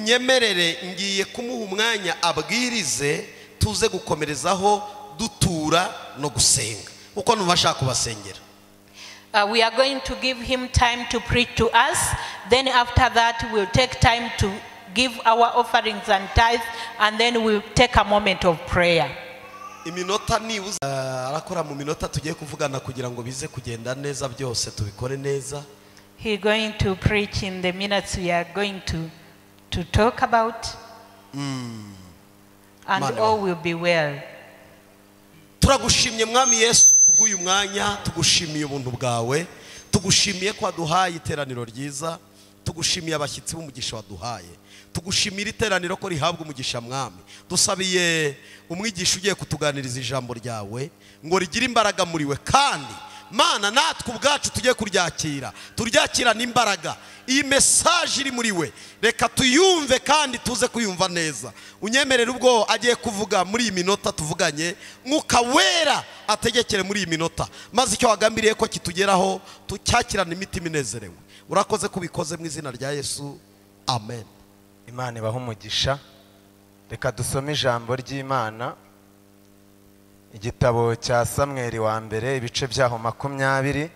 Munyemerere ngiye kumuha umwanya abwirize, tuze gukomerezaho dutura no gusenga, kuko numva ashaka kubasengera. We are going to give him time to preach to us. Then after that, we'll take time to give our offerings and tithes, and then we'll take a moment of prayer. Iminota nibuze arakora mu minota tugiye kuvugana kugira ngo bize kugenda neza, byose tubikore neza. He's going to preach in the minutes we are going to talk about, and Mana. all will be well. Turagushimye Mwami Yesu kubw'uyu mwanya, tugushimiye ubuntu bwawe, tugushimiye ko waduhaye iteraniro ryiza, tugushimiye abashyitsi b'umugisha waduhaye, tugushimira iteraniro ko rihabwa umugisha Mwami. Dusabiye umwigisha ugiye kutuganiriza ijambo ryawe ngo rigire imbaraga muri we, kandi Mana natwe ubwacu tugiye kuryakira, turyakirana imbaraga. Iyi message iri muri we reka tuyumve kandi tuze kuyumva neza. Unyemerere ubwo agiye kuvuga muri iyi minota tuvuganye, Mwuka Wera ategekere muri iyi minota, maze icyo wagambiriye ko kitugeraho tucyakirana imitima inezerewe. Urakoze kubikoze mu izina rya Yesu, amen. Imana ibahe umugisha. Reka dusome ijambo ry'Imana, igitabo cya Samweli wa mbere, ibice byaho 20,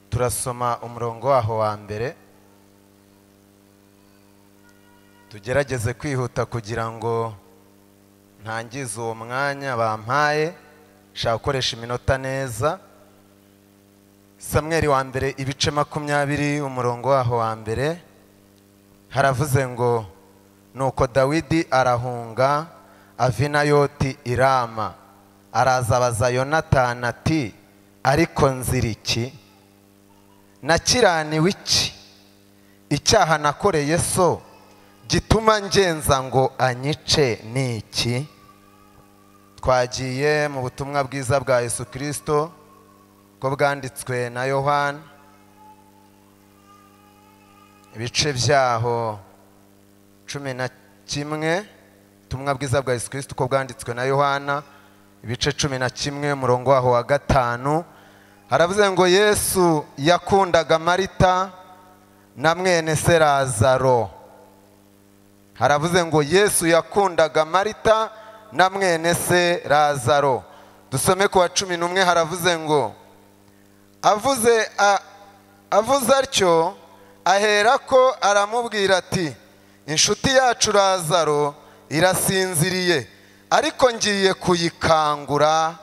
turasoma umurongo waho wa mbere. Tugerageze kwihuta kugira ngo ntangize uwo mwanya bampaye, nshaka gukoresha iminota neza. Samweli wa mbere ibice 20 umurongo waho wa mbere, haravuze ngo nuko Dawidi arahunga ava i Nayoti i Rama, araza abaza Yonatani ati ariko nzira iki? Nakiraniwe iki? Icyaha nakoreye so gituma ngenza ngo anyice ni iki? Twagiye mu butumwa bwiza bwa Yesu Kristo ko bwanditswe na Yohana, ibice byaho 11. Ubutumwa bwiza bwa Yesu Kristo ko bwanditswe na Yohana ibice 11 umurongo waho wa 5, haravuze ngo Yesu yakundaga Marita na mwene se Lazaro. Haravuze ngo Yesu yakundaga Marita na mwene se Lazaro. Dusome ku wa 11, haravuze ngo avuze atyo aherako aramubwira ati inshuti yacu Lazaro irasinziriye, ariko ngiye kuyikangura.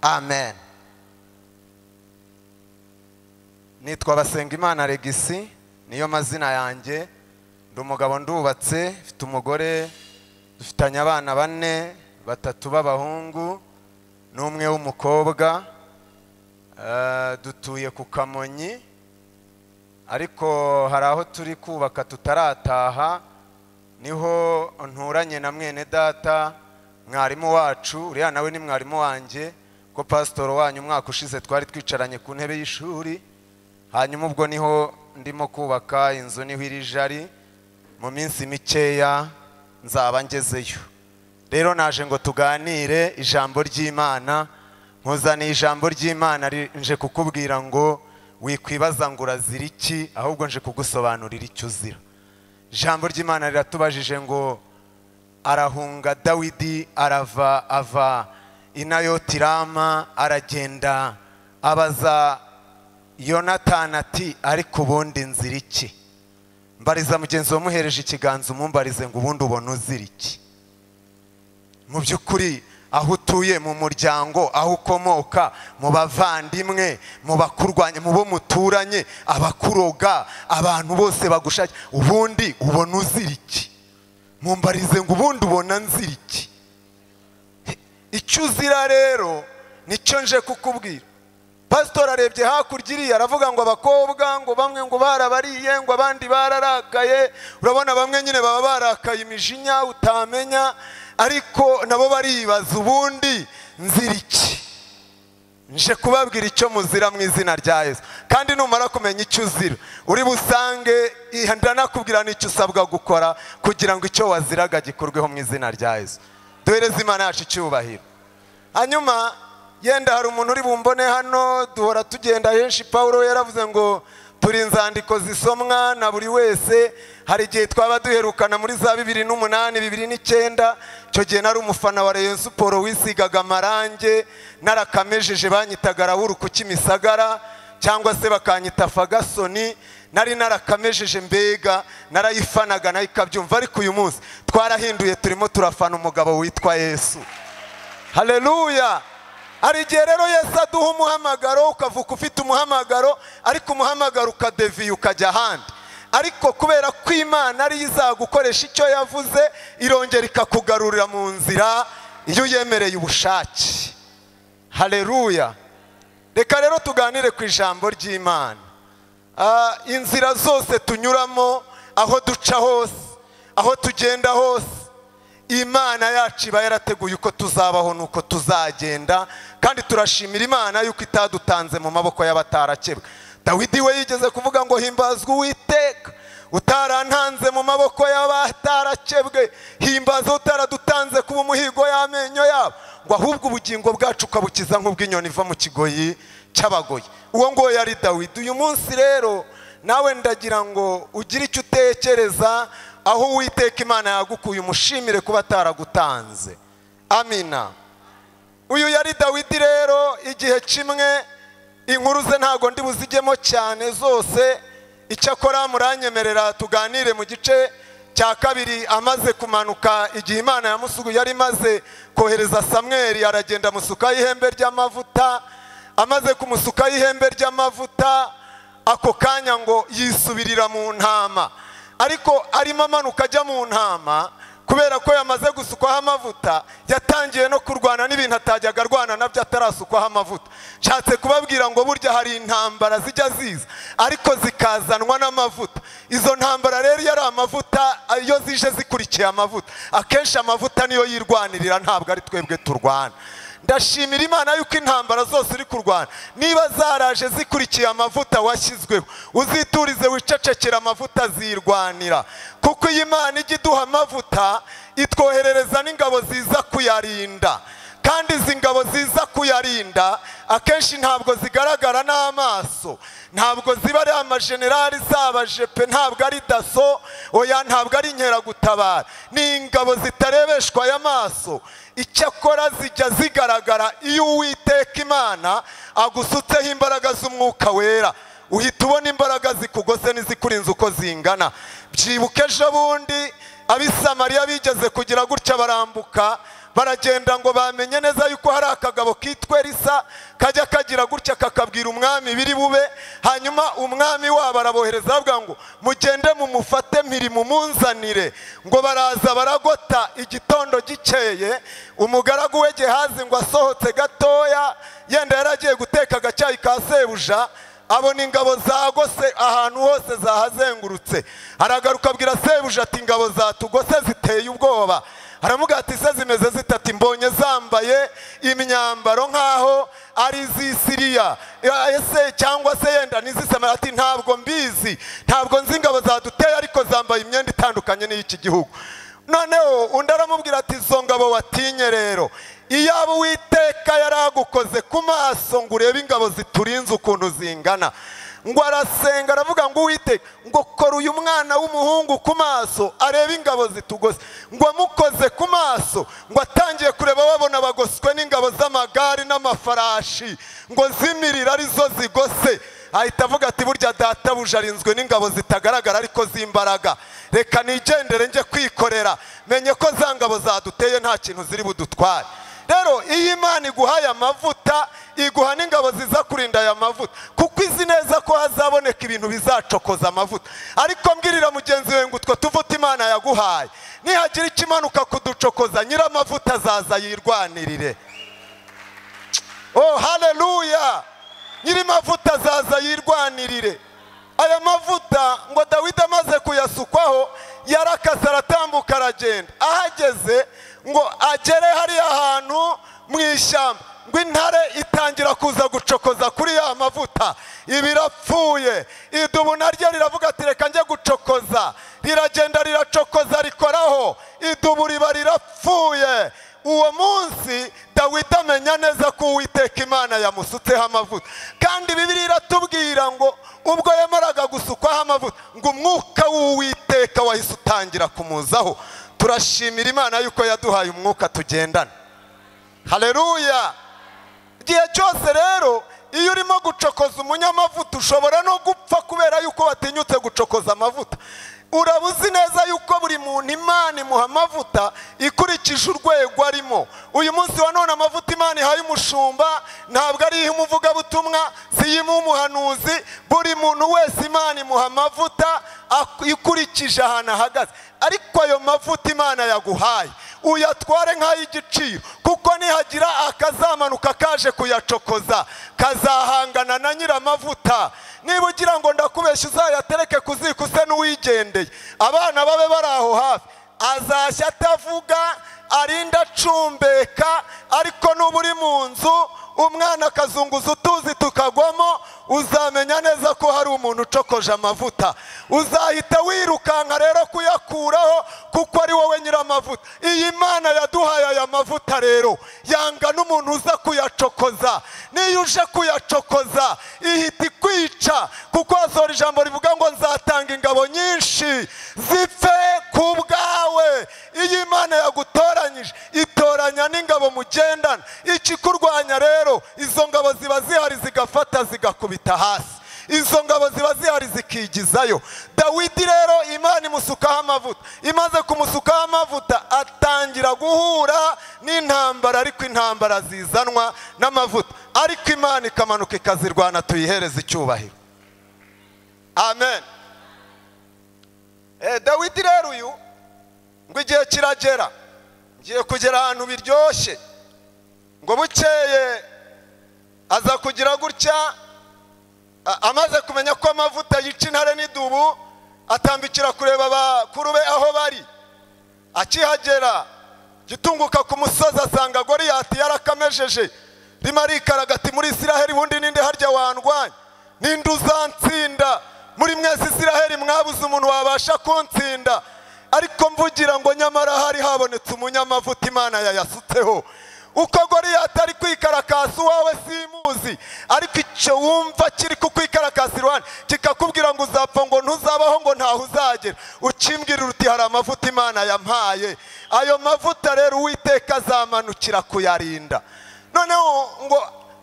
Amen. Nitwa Basengimana Regisi, niyo mazina yanjye. Ndi umugabo, ndubatse, mfite umugore, dufitanye abana 4, 3 b'abahungu n'umwe w'umukobwa. Dutuye ku Kamonyi, ariko hari aho turi kubaka tutarataha, niho nturanye na mwene data mwarimu wacu, uriya nawe ni mwarimu wanjye, ko pastor wanyu umwaka ushize twari twicaranye ku ntebe y'ishuri. Hanyuma ubwo niho ndimo kubaka inzu, niho iri jari, mu minsi mikeya nzaba ngezeyo. Rero naje ngo tuganire ijambo ry'Imana, nkuzaniye ijambo ry'Imana nje kukubwira ngo wikwibaza ngo urazira iki, ahubwo nje kugusobanurira icyo uzira. Ijambo ry'Imana riratubajije ngo arahunga Dawidi, arava ava i Nayoti Rama, aragenda abaza Yonatani ati ariko ubundi nzira iki? Mbariza mugenzi wamuhereje ikiganza, umumbarize ngo ubundi ubona uzira iki? Mu by'ukuri aho utuye, mu muryango, aho ukomoka, mu bavandimwe, mu bakurwanya, mu bo muturanye, abakuroga, abantu bose bagushaka, ubundi ubona uzira iki? Mumbarize ngo ubundi ubona nzira iki? Icyo uzira rero nicyo nje kukubwira. Pastor arebye hakurya iriya aravuga ngo abakobwa ngo bamwe ngo barabariye, ngo abandi bararakaye. Urabona bamwe nyine baba barakaye imijinya utamenya, ariko nabo baribaza ubundi nzira iki? Nje kubabwira icyo muzira mu izina rya Yesu. Kandi numara kumenya icyo uzira, uri busange ndanakubwira n'icyo usabwa gukora kugira ngo icyo waziraga gikurweho mu izina rya Yesu. Duhereze Imana yacu icyubahiro. Hanyuma yenda hari umuntu uri bumbone hano, duhora tugenda henshi. Paulo yaravuze ngo Turi inzandiko zisomwa na buri wese. Hari igihe twaba duherukana muri za 2008 2009, icyo gihe nari umufana wa Rayon Sport wisigaga amarange, narakamejeje banyitaga Raoul ku Kimisagara cyangwa se bakanyita Fagasoni, nari narakamejeje mbega narayifanaga nayo ikabyumva. Ariko uyu munsi twarahinduye, turimo turafana umugabo witwa Yesu. Haleluya. Hari igihe rero Yesu aduha umuhamagaro, ukavuka ufite umuhamagaro, ariko umuhamagaro ukadeviye ukajya ahandi. Ariko kubera ko Imana ari izagukoresha icyo yavuze, irongera ikakugarurira mu nzira iyo uyemereye ubushake. Haleluya. Reka rero tuganire ku ijambo ry'Imana. Inzira zose tunyuramo, aho duca hose, aho tugenda hose, Imana yacu iba yarateguye uko tuzabaho nuko tuzagenda, kandi turashimira Imana yuko itadutanze mu maboko y'abatarakebwe. Dawidi we yigeze kuvuga ngo himbazwe Uwiteka utarantanze mu maboko y'abatarakebwe, himbaza utaradutanze kuba umuhigo y'amenyo yabo, ngo ahubwo ubugingo bwacu ukabukiza nk'ubw'inyoni iva mu kigoyi cy'abagoyi. Uwo ngo yari Dawidi. Uyu munsi rero nawe ndagira ngo ugire icyo utekereza aho Uwiteka Imana yagukuye, umushimire kuba ataragutanze. Amina. Uyu yari Dawidi rero. Igihe kimwe, inkuru ze ntago ndi buzigemo cyane zose, icyakora muranyemerera tuganire mu gice cya kabiri. Amaze kumanuka, igihe Imana yamusuguye yari imaze kohereza Samweli, aragenda amusukaho ihembe ry'amavuta. Amaze kumusukaho ihembe ry'amavuta, ako kanya ngo yisubirira mu ntama. Ariko arimo amanuka ajya mu ntama, kubera ko yamaze gusukwaho amavuta, yatangiye no kurwana n'ibintu atajyaga arwana nabyo atarasukwaho amavuta. Nshatse kubabwira ngo burya hari intambara zijya ziza ariko zikazanwa n'amavuta. Izo ntambara rero iyo ari amavuta, iyo zije zikurikiye amavuta, akenshi amavuta niyo yirwanirira, ntabwo ari twebwe turwana. Ndashimira Imana yuko intambara zose uri kurwana, niba zaraje zikurikiye amavuta washyizweho, uziturize wicecekera, amavuta zirwanira. Kuko iyi Imana ijya iduha amavuta, itwoherereza n'ingabo ziza kuyarinda. Kandi izi ngabo ziza kuyarinda akenshi ntabwo zigaragara n'amaso, ntabwo ziba ari amajenerali, zaba jepe, ntabwo ari daso, oya, ntabwo ari inkeragutabara, ni ingabo zitarebeshwa y'amaso. Icyakora zijya zigaragara iyo Uwiteka Imana agusutseho imbaraga z'umwuka wera, uhita ubona imbaraga zikugose n'izikurinze uko zingana. Byibuke ejo bundi Abisamariya bigeze kugira gutya, barambuka baragenda ngo bamenye neza yuko hari akagabo kitwa Elisa kajya kagira gutya kakabwira umwami biri bube. Hanyuma umwami wabo arabohereza avuga ngo mugende mumufate mpiri mumunzanire. Ngo baraza baragota igitondo gikeye, umugaragu we Gehazi ngo asohotse gatoya, yenda yaragiye guteka agacyayi ka sebuja, abona ingabo zagose ahantu hose zahazengurutse. Aragaruka abwira sebuja ati ingabo zatugose ziteye ubwoba. Aramuga ati se zimeze zitati? Mbonye zambaye imyambaro nkaho ari iz'Isiriya ese cyangwa se yenda n'iz'Isamariya. Ati ntabwo mbizi, ntabwo nzi ingabo zaduteye, ariko zambaye imyenda itandukanye n'iy'iki gihugu. Noneho undi aramubwira ati izo ngabo watinye rero, iyaba Uwiteka yaragukoze ku maso ngo urebe ingabo ziturinze ukuntu zingana. Ngo arasenga aravuga ngo Uwiteka, ngo kora uyu mwana w'umuhungu ku maso arebe ingabo zitugose. Ngo amukoze ku maso, ngo atangiye kureba babona bagoswe n'ingabo z'amagare n'amafarashi, ngo zimirira arizo zigose. Ahita avuga ati burya databuja arinzwe n'ingabo zitagaragara ariko z'imbaraga, reka nigendere njye kwikorera, menye ko za ngabo zaduteye nta kintu ziri budutware. Rero iyo Imana iguhaye amavuta, iguha n'ingabo ziza kurinda aya mavuta, kuko izi neza ko hazaboneka ibintu bizacokoza amavuta. Ariko mbwirira mugenzi we ngo utwo tuvuta Imana yaguhaye, nihagira ikimanuka kuducokoza, nyir'amavuta azaza yirwanirire. Oh haleluya! Nyir'amavuta azaza yirwanirire. Aya mavuta ngo Dawidi amaze kuyasukwaho yarakase aratambuka aragenda. Ahageze ngo agere hariya hantu mu ishyamba, ngo intare itangira kuza gucokoza kuri ya mavuta, ibirapfuye. Idubu naryo riravuga ati reka njye gucokoza, riragenda riracokoza rikoraho, idubu riba rirapfuye. Uwo munsi Dawidi Dawidi amenya neza ko Uwiteka Imana yamusutseho amavuta. Kandi Bibiliya iratubwira ngo ubwo yamaraga gusukwaho amavuta ngo umwuka w'Uwiteka wahise utangira kumuzaho. Turashimira Imana yuko yaduhaye umwuka tugendana. Haleluya. Igihe cyose rero iyo urimo gucokoza umunyamavuta ushobora no gupfa kubera yuko watinyutse gucokoza amavuta. Urabuzi neza yuko buri muntu Imana imuha amavuta ikurikije urwego arimo. Uyu munsi wa none amavuta Imana ihaye umushumba ntabwo ari umuvugabutumwa, si umuhanuzi. Buri muntu wese Imana imuha amavuta ikurikije ahantu ahagaze. Ariko ayo mavuta Imana yaguhaye uyatware nk'ay'igiciro, kuko nihagira akazamanuka kaje kuyacokoza kazahangana na nyiramavuta. Niba ugira ngo ndakubeshya uzayatereke ku ziko use n'uwigendeye, abana babe bari aho hafi, azashya atavuga, arinda acumbeka. Ariko nuba uri mu nzu umwana akazunguza utuzi tukagwamo, uzamenya neza ko hari umuntu ucokoje amavuta. Uzahita wirukanka rero kuyakuraho, kuko ari wowe nyiramavuta. Iyi Mana yaduhaye aya mavuta rero yanga n'umuntu uza kuyacokoza. Niyo uje kuyacokoza ihita ikwica, kuko hasohora ijambo rivuga ngo nzatanga ingabo nyinshi zipfe ku bwawe. Iyi Mana yagutoranyije itoranya n'ingabo mugendana. Ikikurwanya rero, izo ngabo ziba zihari zigafata zigakubita hasi, izo ngabo ziba zihari zikigizayo. Dawidi rero Imana imusukaho amavuta. Imaze kumusukaho amavuta atangira guhura n'intambara, ariko intambara zizanwa n'amavuta, ariko Imana ikamanuka ikazirwana. Tuyihereze icyubahiro. Amen. Dawidi rero uyu ngo igihe kiragera, ngiye kugera ahantu biryoshye. Ngo bukeye aza kugira gutya, amaze kumenya ko amavuta yica intare n'idubu, atambikira kureba abakuru be aho bari. Akihagera gitunguka ku musozi asanga Goliyati yarakamejeje, rimwe arikaraga ati muri Isiraheli bundi ninde harya wandwanya? Ninde uzantsinda? Muri mwese Isiraheli mwabuze umuntu wabasha kuntsinda. Ariko mvugira ngo nyamara hari habonetse umunyamavuta Imana yayasutseho. Uko Goliyati ari kwikarakasa uwawe simuzi, ariko icyo wumva kiri kukwikarakasa iruhande kikakubwira ngo uzapfa, ngo ntuzabaho, ngo ntaho uzagera, ukimbwira uti hari amavuta Imana yampaye. Ayo mavuta rero Uwiteka azamanukira kuyarinda. Noneho ngo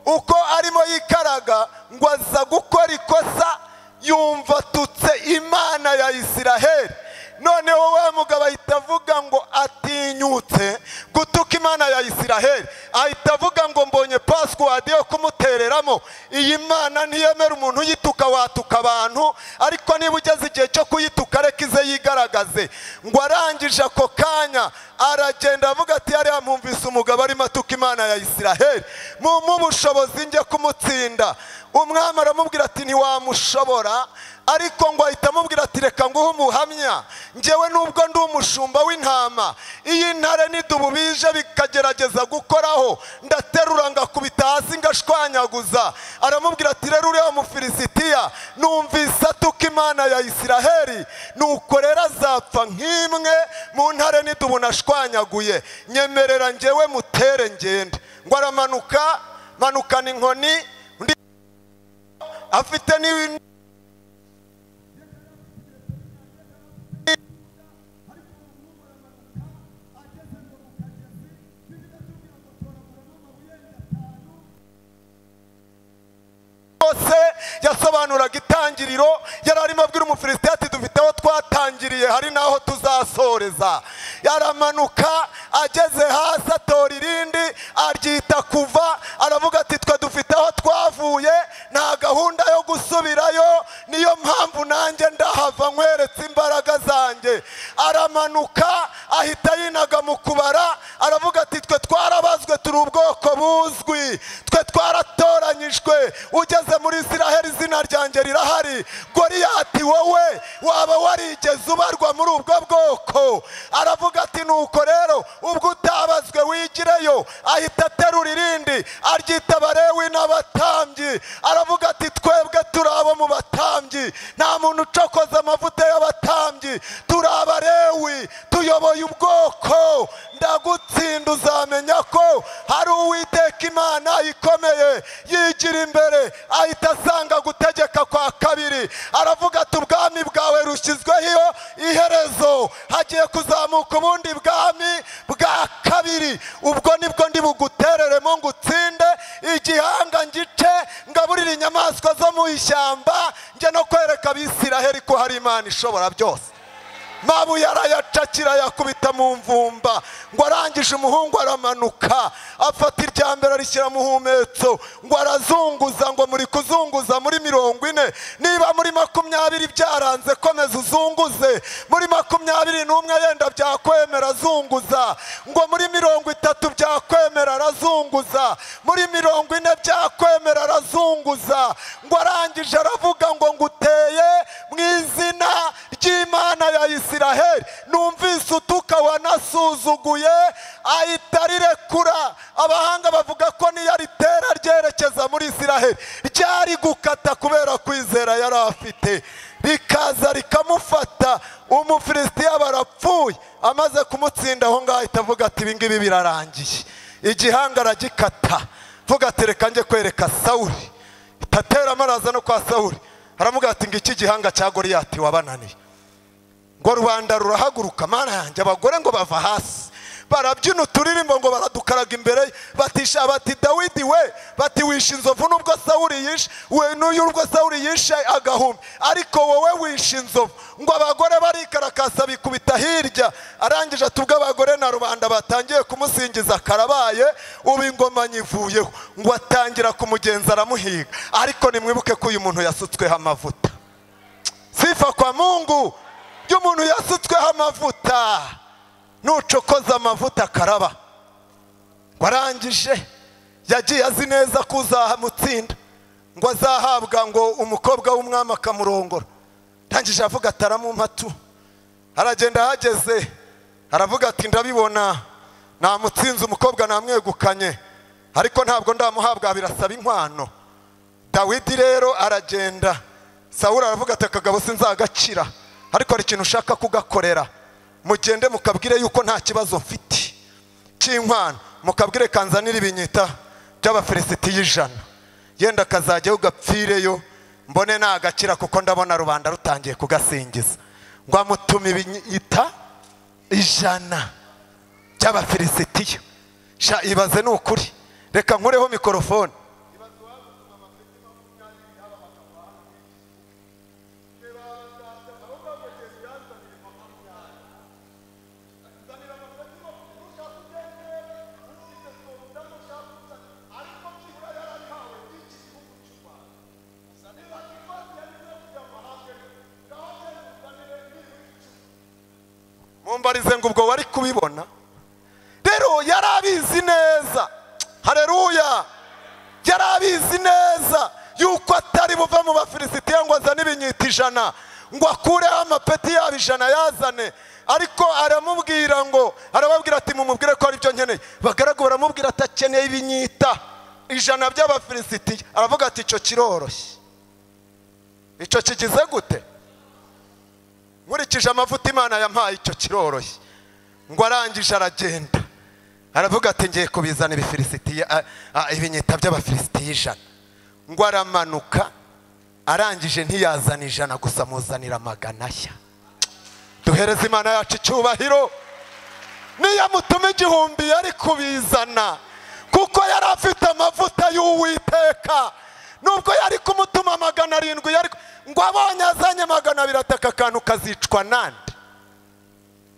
uko arimo yikaraga ngo aza gukora ikosa, yumva atutse Imana ya Isiraheli. Noneho wa mugabo ahita avuga ngo atinyutse gutuka Imana ya Isiraheli, ahita avuga ngo mbonye password yo kumutereramo. Iyi Mana ntiyemera umuntu uyituka, watuka abantu, ariko niba ugeze igihe cyo kuyituka reka ize yigaragaze. Ngo arangije ako kanya aragenda avuga ati yari yamwumvise umugabo arimo atuka Imana ya Isiraheli, mu bushobozi njye kumutsinda. Umwami aramubwira ati ntiwamushobora, ariko ngo ahita amubwira ati reka nguhe umuhamya, njyewe nubwo ndi umushumba w'intama, iyi ntare n'idubu bije bikagerageza gukoraho ndaterura ngakubita hasi ngashwanyaguza. Aramubwira ati rero uriya Mufilisitiya numvise atuka Imana ya Isiraheli, nuko rero azapfa nk'imwe mu ntare n'idubu nashwanyaguye, nyemerera njyewe mutere ngende. Ngo aramanuka, manukana inkoni, undi afite ni yasobanuraga itangiriro, yari arimo abwira Umufilisitiya ati dufite aho twatangiriye hari naho tuzasoreza. Yaramanuka ageze hasi atora irindi aryita kuva, aravuga ati twe dufite aho twavuye, nta gahunda yo gusubirayo, niyo mpamvu nanjye ndahava nkweretse imbaraga zanjye. Aramanuka ahita yinaga mu kubara, aravuga ati twe twarabazwe, turi ubwoko buzwi, twe twaratoranyijwe, ugeze muri Isiraheli izina ryanjye rirahari. Goliyati wowe waba warigeze ubarwa muri ubwo bwoko? Aravuga ati nuko rero ubwo utabazwe wigireyo. Ahita aterura irindi aryita Abalewi n'abatambyi, aravuga ati twebwe turi abo mu batambyi, nta muntu ucokoza amavuta y'abatambyi, turi Abalewi tuyoboye ubwoko, ndagutsinda uzamenya ko hari Uwiteka ikomeye, yigira imbere ahita asanga gutegeka kwa kabiri. Aravuga ati ubwami bwawe rushyizweho iherezo, hagiye kuzamuka ubundi bwami bwa kabiri, ubwo nibwo ndi bugutereremo ngutsinde, igihanga ngice ngaburira inyamaswa zo mu ishyamba, njye no kwereka Abisiraheli ko hari Imana ishobora byose. Mabuye arayacakira yakubita mu mvumba. Ngo arangije umuhungu aramanuka afata irya mbere arishyira mu humetso, ngo arazunguza, ngo muri kuzunguza muri 40, niba muri 20 byaranze komeza uzunguze, muri 21 yenda byakwemera zunguza, ngo muri 30 byakwemera arazunguza, muri 40 byakwemera arazunguza. Ngo arangije aravuga ngo nguteye mu izina ry'Imana ya Isiraheli, numvise utuka wanasuzuguye. Ahita rirekura. Abahanga bavuga ko niyo ritera ryerekeza muri Isiraheli ryari gukata kubera kwizera yari afite, rikaza rikamufata. Umufilisitiya barapfuye, amaze kumutsinda aho ngaho ahita avuga ati ibi ngibi birarangiye. Igihanga aragikata, vuga ati reka njye kwereka Sawuli. Itatera amaraza no kwa Sawuli, aravuga ati ngiki gihanga cya Goliyati wabananiye. Ngo rubanda rurahaguruka, mana yanjye, abagore ngo bava hasi barabyina uturirimbo ngo baradukaraga imbere, batisha bati Dawidi we, bati wishe inzovu nubwo Sawuli yishe we, n'uyu ubwo Sawuli yishe agahumbi, ariko wowe wishe inzovu. Ngo abagore barikarakasa bikubita hirya. Arangije atubwo abagore na rubanda batangiye kumusingiza karabaye, ubu ingoma nyivuyeho. Ngo atangira kumugenza aramuhiga. Ariko nimwibuke ko uyu muntu yasutsweho amavuta. Sifa kwa Mungu. Y'umuntu yasutsweho amavuta, nucokoza amavuta karaba. Ngo arangije yagiye azi neza ko uzahamutsinda, ngo azahabwa ngo umukobwa w'umwami akamurongora. Arangije avuga ataramumpa tu. Aragenda ahageze aravuga ati ndabibona namutsinze umukobwa namwegukanye, ariko ntabwo ndamuhabwa, birasaba inkwano. Dawidi rero aragenda. Sawuli aravuga ati akagabo sinzagakira, ariko hari ikintu ushaka kugakorera, mugende mukabwire yuko nta kibazo mfite cy'inkwano, mukabwire kanzanira ibinyita by'Abafilisitiya 100, yenda kazajyayo gapfireyo mbone nagakira, kuko ndabona rubanda rutangiye kugasingiza. Ngo amutuma ibinyita 100 by'Abafilisitiya. Sha ibaze ni ukuri, reka nkureho mikorofone. Mumbarize ngo ubwo wari kubibona. Rero yarabizi neza, haleluya, yarabizi neza yuko atari buva mu Bafilisitiya ngo azane ibinyita 100, ngo akureho amapeti yabo 100 yazane. Ariko aramubwira ngo, arababwira ati mumubwire ko ari byo nkeneye. Bagaragu baramubwira ati akeneye ibinyita 100 by'Abafilisitiya. Aravuga ati icyo kiroroshye, icyo kigize gute? Nkurikije amavuta Imana yampaye icyo kiroroshye. Ngo arangije aragenda aravuga ati ngiye kubizana ibifilisitiya, ibinyita by'Abafilisitiya 100. Ngo aramanuka arangije ntiyazana 100 gusa, muzanira 100. Duhereze Imana yacu icyubahiro. Niyamutuma 1000 yari kubizana, kuko yari afite amavuta y'Uwiteka. Nubwo yari kumutuma 700 yari, ngo abonye azanye 200 ataka akantu kazicwa nande.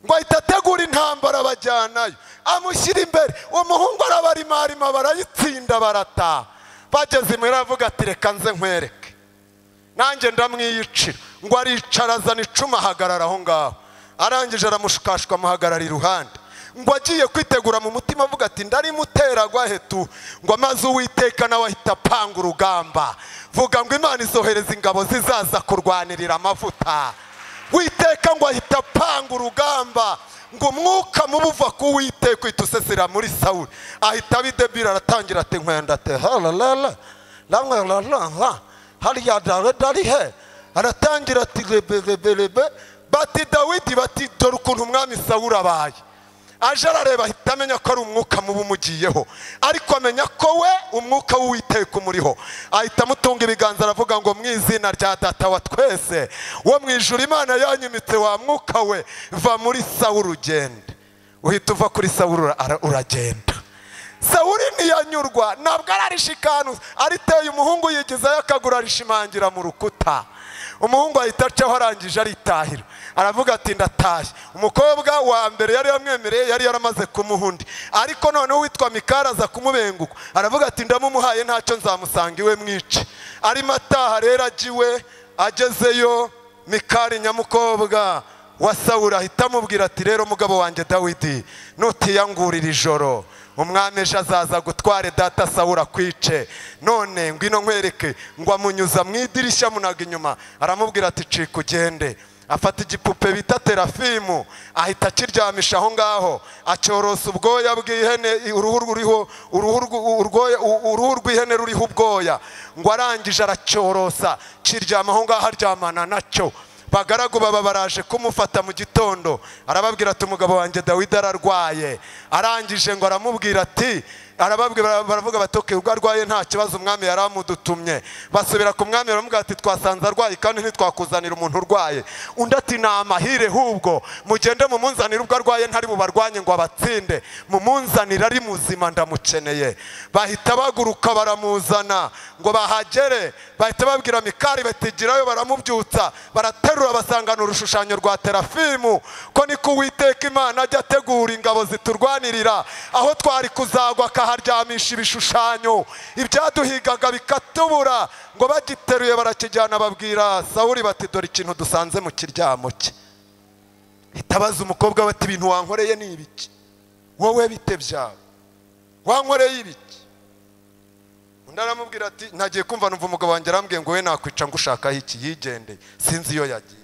Ngo ahita ategura intambara bajyanayo, amushyira imbere. Umuhungu arabarimarima barayitsinda barataha. Bageze imuhira aravuga ati reka nze nkwereke, nanjye ndamwiyicira. Ngo aricara azana icumu ahagarara aho ngaho. Arangije aramushukashwa amuhagarara iruhande. Ngo agiye kwitegura mu mutima avuga ati ndarimutera gwahetu, ngo amaze Uwiteka nawe ahita apanga urugamba. Vuga ngo Imana izohereza ingabo zizaza kurwanirira amavuta. Witeka ngo ahita apanga urugamba, ngo umwuka mubi uva ku Uwiteka uhita usesera muri Sawuli. Ahita abidebira aratangira ati nkwenda ati halalala lamwe hariya dare he. Aratangira ati rebe rebe rebe, bati Dawidi, bati dore ukuntu umwami Sawuli abaye. Aje arareba ahita amenya ko ari umwuka mubi umugiyeho, ariko amenya ko we umwuka w'Uwiteka umuriho. Ahita amutunga ibiganza aravuga ngo mu izina rya data wa twese wo mu ijuru, Imana yanyimitse wa mwuka we, va muri Sawuli ugende. Uhita uva kuri Sawuli uragenda. Sawuli ntiyanyurwa, ntabwo ararishikanuza, ariteye umuhungu yigizayo akaguru arishimangira mu rukuta. Umuhungu ahita acaho arangije aritahira, aravuga ati ndatashye. Umukobwa wa mbere yari yamwemereye yari yaramaze kumuha undi, ariko noneho uwitwa Mikali aza kumubenguka, aravuga ati ndamumuhaye ntacyo nzamusanga iwe mwice. Arimo ataha rero agiwe, agezeyo Mikali nyamukobwa wa Sawuli ahita amubwira ati rero mugabo wanjye Dawidi, nutiyangurira ijoro umwami ejo azaza gutware data Sawuli akwice. None ngwino nkwereke. Ngo amunyuza mu idirishya amunaga inyuma, aramubwira ati cika ugende. Afata igipupe bita terafimu ahita akiryamisha aho ngaho, acyorosa ubwoya bw'ihene, uruhu rw'ihene ruriho ubwoya. Ngo arangije aracyorosa kiryama aho ngaho, aryamana nacyo. Bagaragu baba baraje kumufata mu gitondo, arababwira ati umugabo wanjye Dawidi ararwaye. Arangije ngo aramubwira ati, arababwira baravuga bati okay, ubwo arwaye nta kibazo, umwami yaramudutumye. Basubira ku mwami baramubwira ati twasanze arwaye kandi ntitwakuzanira umuntu urwaye. Undi ati ni amahire, hubwo mugende mumunzanire ubwo arwaye ntari bubarwanye ngo abatsinde, mumunzanire ari muzima ndamukeneye. Bahita baguruka baramuzana, ngo bahagere bahita babwira Mikali batigirayo, baramubyutsa, baraterura basangana urushushanyo rwa terafimu, ko niko Uwiteka Imana ajya ategura ingabo ziturwanirira, aho twari kuzagwa akaharyamisha ibishushanyo, ibyaduhigaga bikatubura. Ngo bagiteruye barakijyana, babwira Sawuli bati dore ikintu dusanze mu kiryamo cye. Itabaza umukobwa bati ibintu wankoreye ni ibiki? Wowe bite byawe? Wankoreye ibiki? Undi aramubwira ati nagiye kumva numva umugabo wanjye arambwiye ngo we nakwica ngushakaho iki, yigendeye sinzi iyo yagiye.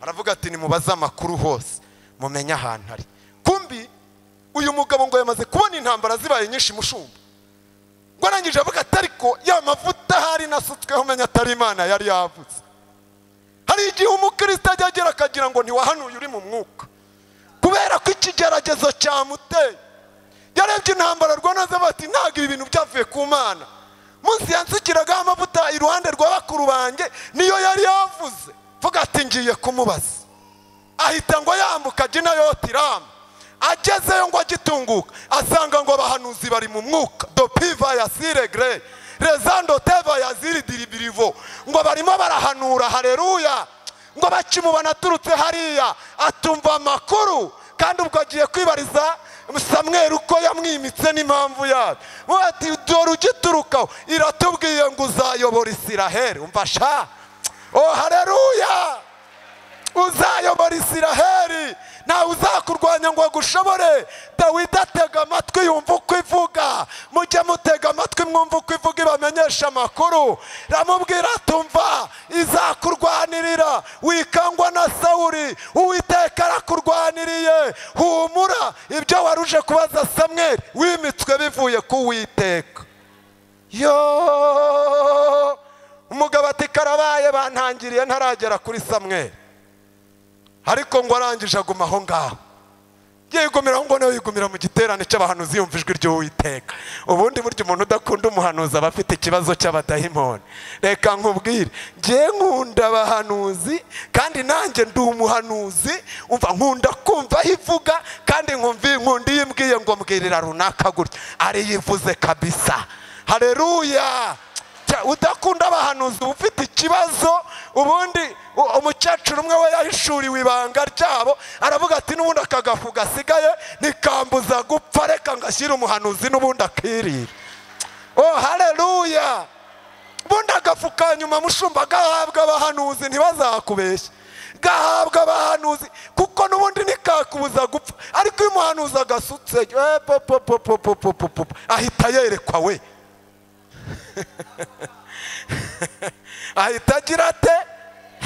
Aravuga ati nimubaze amakuru hose mumenye ahantu ari. Kumbi uyu mugabo ngo yamaze kubona intambara zibaye nyinshi mushumba, ngo arangije avuga ati ariko ya mavuta hari nasutsweho menya atari Imana yari yavuze. Hari igihe umukristo ajya agera akagira ngo ntiwahanuye uri mu mwuka, kubera ko ikigeragezo cyamuteye. Yarebye intambara rwanaze bati ntabwo ibi bintu byavuye ku Mana. Munsi yansukiraga amavuta iruhande rwa bakuru banjye niyo yari yavuze. Vuga ati ngiye kumubaza. Ahita ngo yambuka ajya i Rama. Agezeyo ngo agitunguka asanga ngo abahanuzi bari mu mwuka, dopiva ya siregre rezando teva ya ziri diribirivo, ngo barimo barahanura haleluya. Ngo bakimubona aturutse hariya atumva amakuru, kandi ubwo agiye kwibariza Samweli uko yamwimitse n'impamvu yabyo. Ati dore ugiturukaho iratubwiye ngo uzayobora Isiraheli. Umva sha, oh haleluya, uzayobora Isiraheli, ntawe uzakurwanya ngo agushobore. Dawidi atega amatwi yumva uko ivuga. Mujye mutega amatwi mwumva uko ivuga ibamenyesha amakuru. Ramubwira tumva izakurwanirira, wikangwa na Sawuli, Uwiteka arakurwaniriye. Humura, ibyo waruje kubaza Samweli wimitswe bivuye ku Uwiteka. Yo umugabo ati karabaye, bantangiriye ntaragera kuri Samweli. Ariko ngo arangije aguma aho ngaho, yigumira ngo nawe yigumira mu giterane cy'abahanuzi yumva ijwi ry'Uwiteka. Ubundi burya umuntu udakunda umuhanuzi aba afite ikibazo cy'abadayimoni. Reka nkubwire, ngiye nkunda abahanuzi kandi nanjye ndi umuhanuzi. Umva nkunda kumva aho ivuga, kandi nkunda iyo imbwiye ngo mbwirira runaka gutya, ariyivuze kabisa. Haleluya. Udakunda abahanuzi ufite ikibazo. Ubundi umukecuru umwe we yahishuriwe ibanga ryabo, aravuga ati n'ubundi akagafu gasigaye nikambuza gupfa, reka ngashyira umuhanuzi n'ubundi akirira. Oh haleluya. Ubundi agafu ka nyuma mushumba gahabwa abahanuzi, ntibazakubeshye, gahabwa abahanuzi kuko n'ubundi nikakubuza gupfa. Ariko iyo umuhanuzi agasutse ahita yerekwa we, ahita agira ate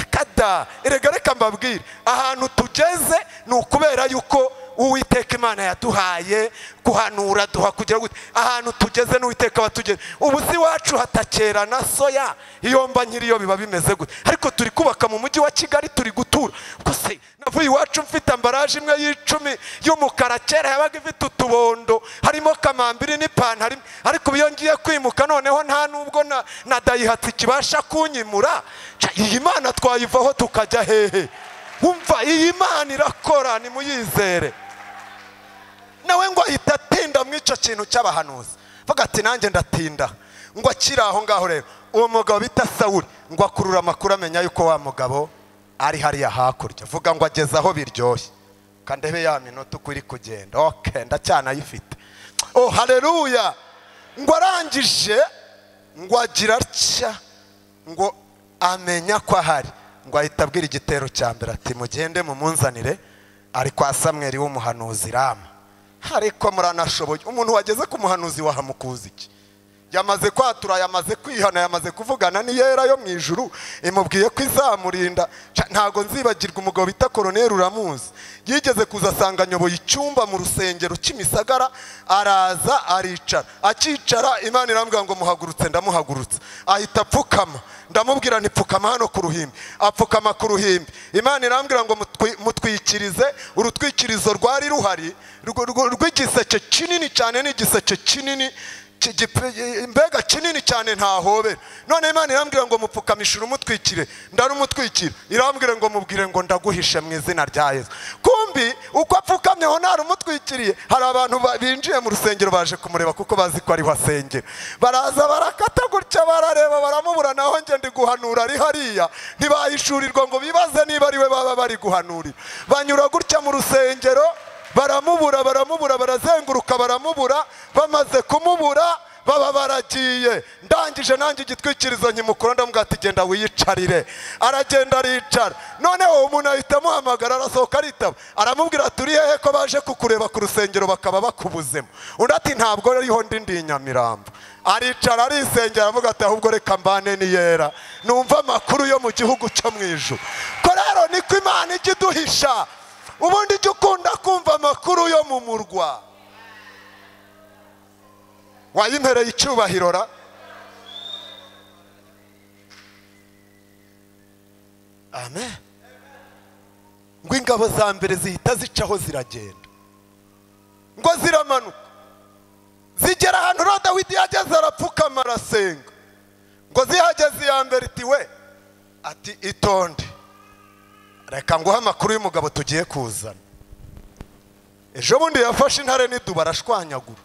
kada. Erega reka mbabwire, ahantu tugeze ni ukubera yuko Uwiteka Imana yaduhaye guhanura, duha kugira gute ahantu tugeze n'Uwiteka watugeze. Ubu si wacu hatakera na soya, iyo mba nkiriyo biba bimeze gute? Ariko turi kubaka mu mujyi wa Kigali, turi gutura. Kose navuye iwacu mfite ambaraje imwe y'icumi y'umukara, kera yabaga ifite utubondo harimo kamambiri n'ipantaro, ariko iyo ngiye kwimuka noneho nta nubwo na dayihatsu kibasha kunyimura. Iyi Mana twayivaho tukajya hehe? Umva, iyi Mana irakora, nimuyizere. Nawe ngo ahita atinda mu icyo kintu cy'abahanuzi, vuga ati nanjye ndatinda. Ngo akiri aho ngaho rero, uwo mugabo bita Sawuli ngo akurura amakuru, amenya yuko wa mugabo ari hariya hakurya. Vuga ngo ageze aho biryoshye, kandebe ya minota uko iri kugenda. Okay, ndacyanayifite. Oh haleluya. Ngo arangije ngo agira atya, ngo amenya ko ahari, ngo ahita abwira igitero cya mbere ati mugende mumunzanire ari kwa Samweli w'umuhanuzi Rama. Ariko muranashoboye, umuntu wageze ku muhanuzi wahamukuza iki? Yamaze kwatura, yamaze kwihana, yamaze kuvugana n'iyera yo mu ijuru, imubwiye ko izamurinda. Ntago nzibagirwa umugabo bita Koroneri, uramuzi, yigeze kuza asanga nyoboye icyumba mu rusengero cy'Imisagara, araza aricara. Akicara Imana irambwira ngo muhagurutse, ndamuhagurutse. Ahita apfukama, ndamubwira nti pfukama hano ku ruhimbi. Apfukama ku ruhimbi. Imana irambwira ngo mutwikirize urutwikirizo rwari ruhari rw'igiseke kinini cyane, n'igiseke kinini mbega kinini cyane ntahobera. None Imana irambwira ngo mupfukamishe urumutwikire, ndarumutwikira. Irambwira ngo mubwire ngo ndaguhishe mu izina rya Yesu. Kumbi uko apfukamyeho ntarumutwikiriye, hari abantu binjiye mu rusengero baje kumureba kuko bazi ko ariho asengera. Baraza barakata gutya, barareba baramubura. Naho nge ndi guhanura ari hariya, ntibahishurirwa ngo bibaze niba ari we baba bari guhanurira. Banyura gutya mu rusengero baramubura, baramubura, barazenguruka baramubura. Bamaze kumubura baba baragiye. Ndangije nanjye igitwikirizo nkimukura, ndamubwira ati genda wiyicarire. Aragenda aricara. Noneho umuntu ahita amuhamagara, arasohoka aritaba, aramubwira ati uri hehe ko baje kukureba ku rusengero bakaba bakubuzemo? Undi ati ntabwo ariho ndi i Nyamirambo. Aricara arisengera, aravuga ati ahubwo reka mbane n'iyera, numva amakuru yo mu gihugu cyo mu ijuru. Ko rero niko Imana ijya iduhisha. Ubundi ijya ukunda kumva amakuru yo mu murwa. Wayimpereye icyubahiro ra? Amen. Ngo ingabo za mbere zihita zicaho ziragenda, ngo ziramanuka zigera ahantu rero Dawidi yageze, arapfukama arasenga. Ngo zihageze iya mbere iti we, ati itonde, reka nguhe amakuru y'umugabo tugiye kuzana. Ejo bundi yafashe intare n'idubu arashwanyagura.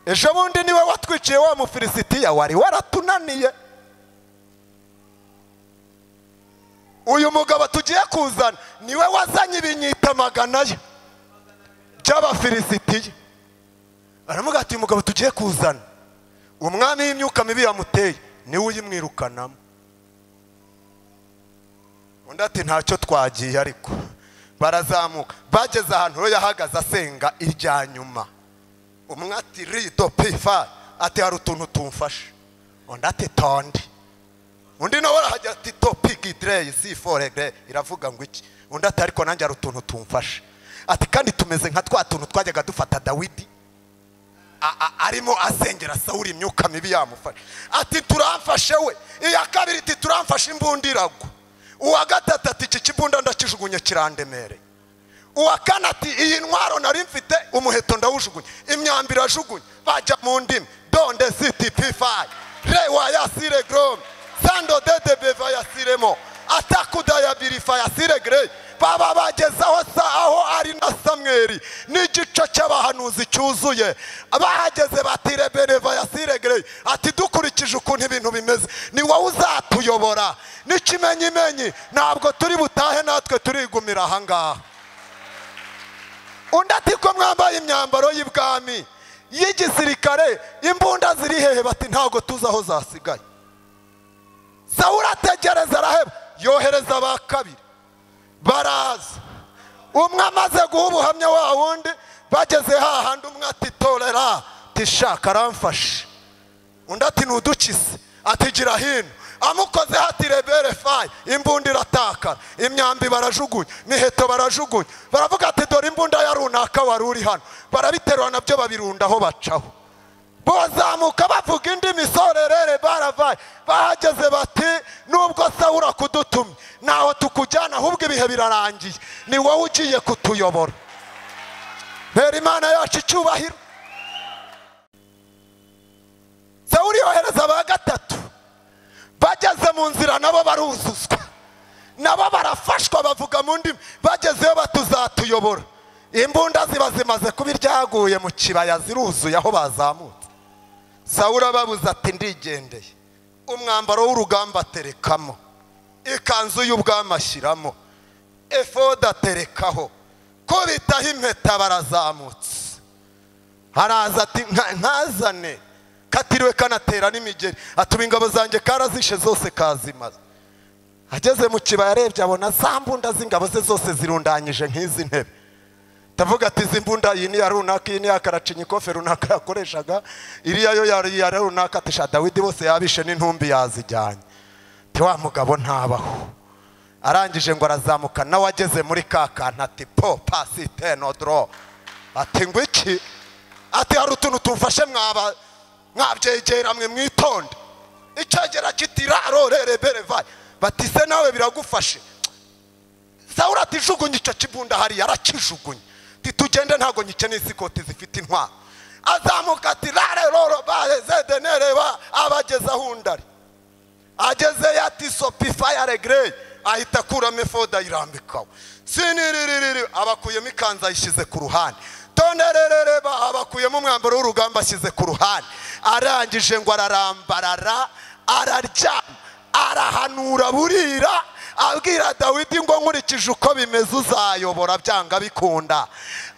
Ejo bundi niwe watwiciye wa Mufilisitiya wari waratunaniye. Uyu mugabo tugiye kuzana niwe wazanye ibinyita magana ye by'Abafilisitiya. Aramuga ati umugabo tugiye kuzana, umwami w'imyuka mibi yamuteye niwe uyimwirukanamo. Undi ati ntacyo twagiye. Ariko barazamuka, bageze ahantu rero yahagaze asenga irya nyuma. Umwe ati rido pifa, ati hari utuntu tumfashe. Undi ati tonde. Undi nawe arahagera ati topic idrey si foregre, iravuga ngo iki? Undi ati ariko nanjye hari utuntu tumfashe. Ati kandi tumeze nka twa tuntu twajyaga dufata Dawidi arimo asengera Sawuli imyuka mibi yamufashe. Ati turamfashe we. Iya kabiri iti turamfashe imbunda iragwa. Uwa gatatu ati iki kibunda ndakijugunye kirandemereye. Uwa kane ati iyi ntwaro nari mfite umuheto ndawujugunye, imyambi irajugunye. Bajya mu ndimi donde city p5 rewa yasire grom sando dede beva yasiremo atakuda yabirifa yasire grey. Baba bagezaho aho ari na Samweli n'igice cy'abahanuzi cyuzuye. Abahageze batire beneva yasire grey, ati dukurikije ukuntu ibintu bimeze ni wowe uzatuyobora, n'ikimenyimenyi ntabwo turi butahe, natwe turigumira aha ngaha. Undi ati ko mwambaye imyambaro y'ibwami y'igisirikare, imbunda ziri hehe? Bati ntabwo tuzi aho zasigaye. Sawuli ategereza araheba, yohereza ba kabiri baraza. Umwe amaze guha ubuhamya wa wundi, bageze hahandi umwe ati torera tishaka aramfashe. Undi ati nudukise, ati gira hino. Amukoze hati rebere fayi, imbunda iratakara, imyambi barajugunya, miheto barajugunya. Baravuga ati dore imbunda ya runaka wari uri hano. Barabiterura nabyo babirundaho bacaho. Bazamuka bavuga indi misorerere baravaye. Bahageze bati nubwo Sawuli akudutumye naho tukujyana, ahubwo ibihe birarangiye, ni wowe ugiye kutuyobora. Bera Imana yacu icyubahiro. Sawuli yohereza ba gatatu. Bageze mu nzira nabo baruzuzwa, nabo barafashwa, bavuga mu ndimi. Bagezeyo batuzatuyobora. Imbunda ziba zimaze kuba iryaguye mu kibaya, ziruzuye aho bazamutse. Sawuli ababuza ati ndigendeye. Umwambaro w'urugamba aterekamo, ikanzu y'ubwami ashyiramo, efoda aterekaho, kubitaho impeta barazamutse. Haraza ati nkazane katiriwe kanatera n'imigeri, atuma ingabo zanjye karazishe zose kazimaze. Ageze mu kibaya arebye abona za mbunda z'ingabo ze zose zirundanyije nk'izi ntebe. Ndavuga ati izi mbunda iyi ni ya runaka, iyi ni ya Karacinikofe runaka yakoreshaga, iriya yo yari ya runaka. Ati sha Dawidi bose yabishe n'intumbi yazijyanye. Ati wa mugabo ntabaho. Arangije ngo arazamuka, nawe ageze muri ka kantu ati po pasite nodro. Ati ngo iki? Ati hari utuntu tumfashe mwaba mwabyegera mwe mwitonde. Icyegera kiti raro rere bere vayi. Bati se nawe biragufashe. Sawuli ati jugunya icyo kibunda hariya, arakijugunya. Titugende ntago nyikeneye isikoti zifite intwaro. Azamuka ati rare roro bare zedenere ba, abageza aho undi ari. Ageze ati sopi fire grey, ahita akuramo efoda ayirambikaho. Siniririri abakuyemo ikanzu ayishyize ku ruhande. Tonererere ba, abakuyemo umwambaro w'urugamba ashyize ku ruhande. Arangije ngo ararambarara, araryama, arahanura burira, abwira Dawidi ngo nkurikije uko bimeze uzayobora byanga bikunda.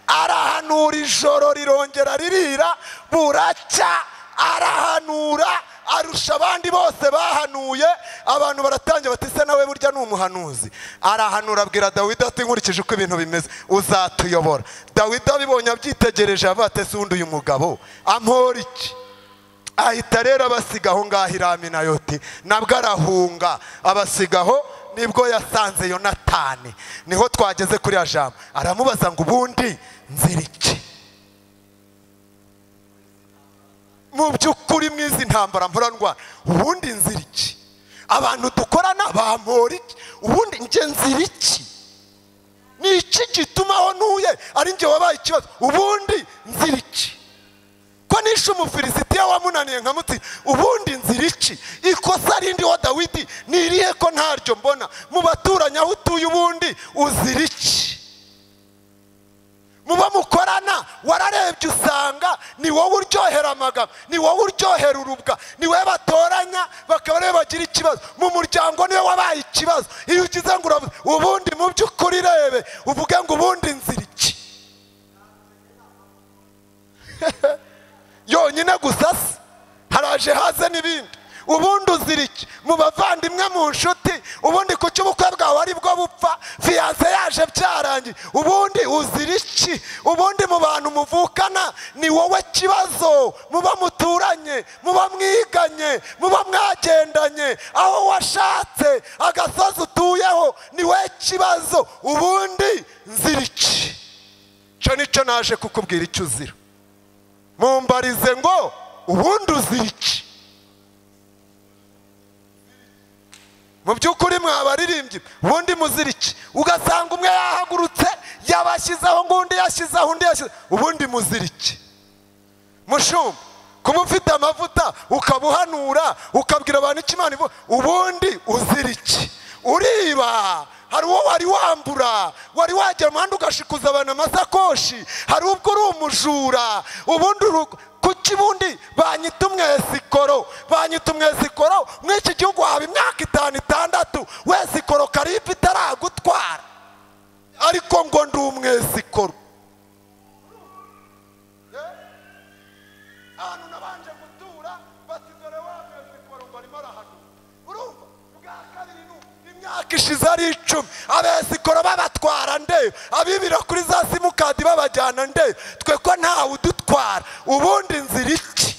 Arahanura ijoro rirongera ririra, buracya arahanura, arusha abandi bose bahanuye. Abantu baratangira bati se nawe burya ni umuhanuzi. Arahanura abwira Dawidi ati nkurikije uko ibintu bimeze uzatuyobora. Dawidi abibonye abyitegereje avuga ati se undi uyu mugabo ampora iki? Ahita rero abasiga aho ngaho i Raminayoti, nabwo arahunga abasigaho. Nibwo yasanze Yonatani, niho twageze kuri ya jambo. Aramubaza ngo ubundi nzira iki? Mu by'ukuri mwizi ntambara mpora ndwana, ubundi nzira iki? Abantu dukorana bampora iki? Ubundi nge nzira iki? Ni iki gituma aho ntuye ari nge wabaye ikibazo? Ubundi nzira iki? Ko nishe Umufilisitiya wamunaniye nkamutsi, ubundi nzira iki? Ikosa rindi wa Dawidi ni irihe ko ntaryo mbona? Mu baturanyi aho utuye ubundi uzira iki? Muba mukorana wararebye usanga ni wowe uryohera amagambo, ni wowe uryohera urubwa, ni wowe batoranya bakaba ariwe bagira ikibazo. Mu muryango niwe wabaye ikibazo. Iyo ugize ngo uravuze ubundi mu by'ukuri rebe uvuge ngo ubundi nzira iki? Yonyine gusa se haraje haze n'ibindi. Ubundi uzira iki? Mu bavandimwe, mu nshuti, ubundi kuki ubukwe bwawe ari bwo bupfa, fiyanse yaje byarangiye, ubundi uzira iki? Ubundi mu bantu muvukana ni wowe kibazo, muba muturanye, muba mwiganye, muba mwagendanye, aho washatse agasozi utuyeho ni wowe kibazo. Ubundi nzira iki? Cyo nicyo naje kukubwira icyo uzira. Mumbarize ngo ubundi uzira iki? Mu by'ukuri mwabaririmbyi ubundi muzira iki? Ugasanga umwe yahagurutse yabashyizeho ngo undi yashyizeho, undi yashyizeho, ubundi muzira iki? Mushumba, kuba ufite amavuta ukabuhanura ukabwira abantu icyo Imana ivuga, ubundi uzira iki? Uriba, hari uwo wari wambura, wari wagera umuhanda ugashikuza abantu amasakoshi, hari ubwo uri umujura, ubundi kuki ubundi banyita umwesikoro, banyita umwesikoro mw'iki gihugu haba imyaka 5 6 wesikoro karibu itaragutwara, ariko ngo ndi umwesikoro. Ahantu nabanje gutura bati dore wa mwesikoro ngo arimo arahanura. Urumva bwa kabiri imyaka ishize ari 10 abesikoro babatwara nde, abibira kuri za simukadi babajyana nde, twe ko ntawe udutwara. Ubundi nzira iki?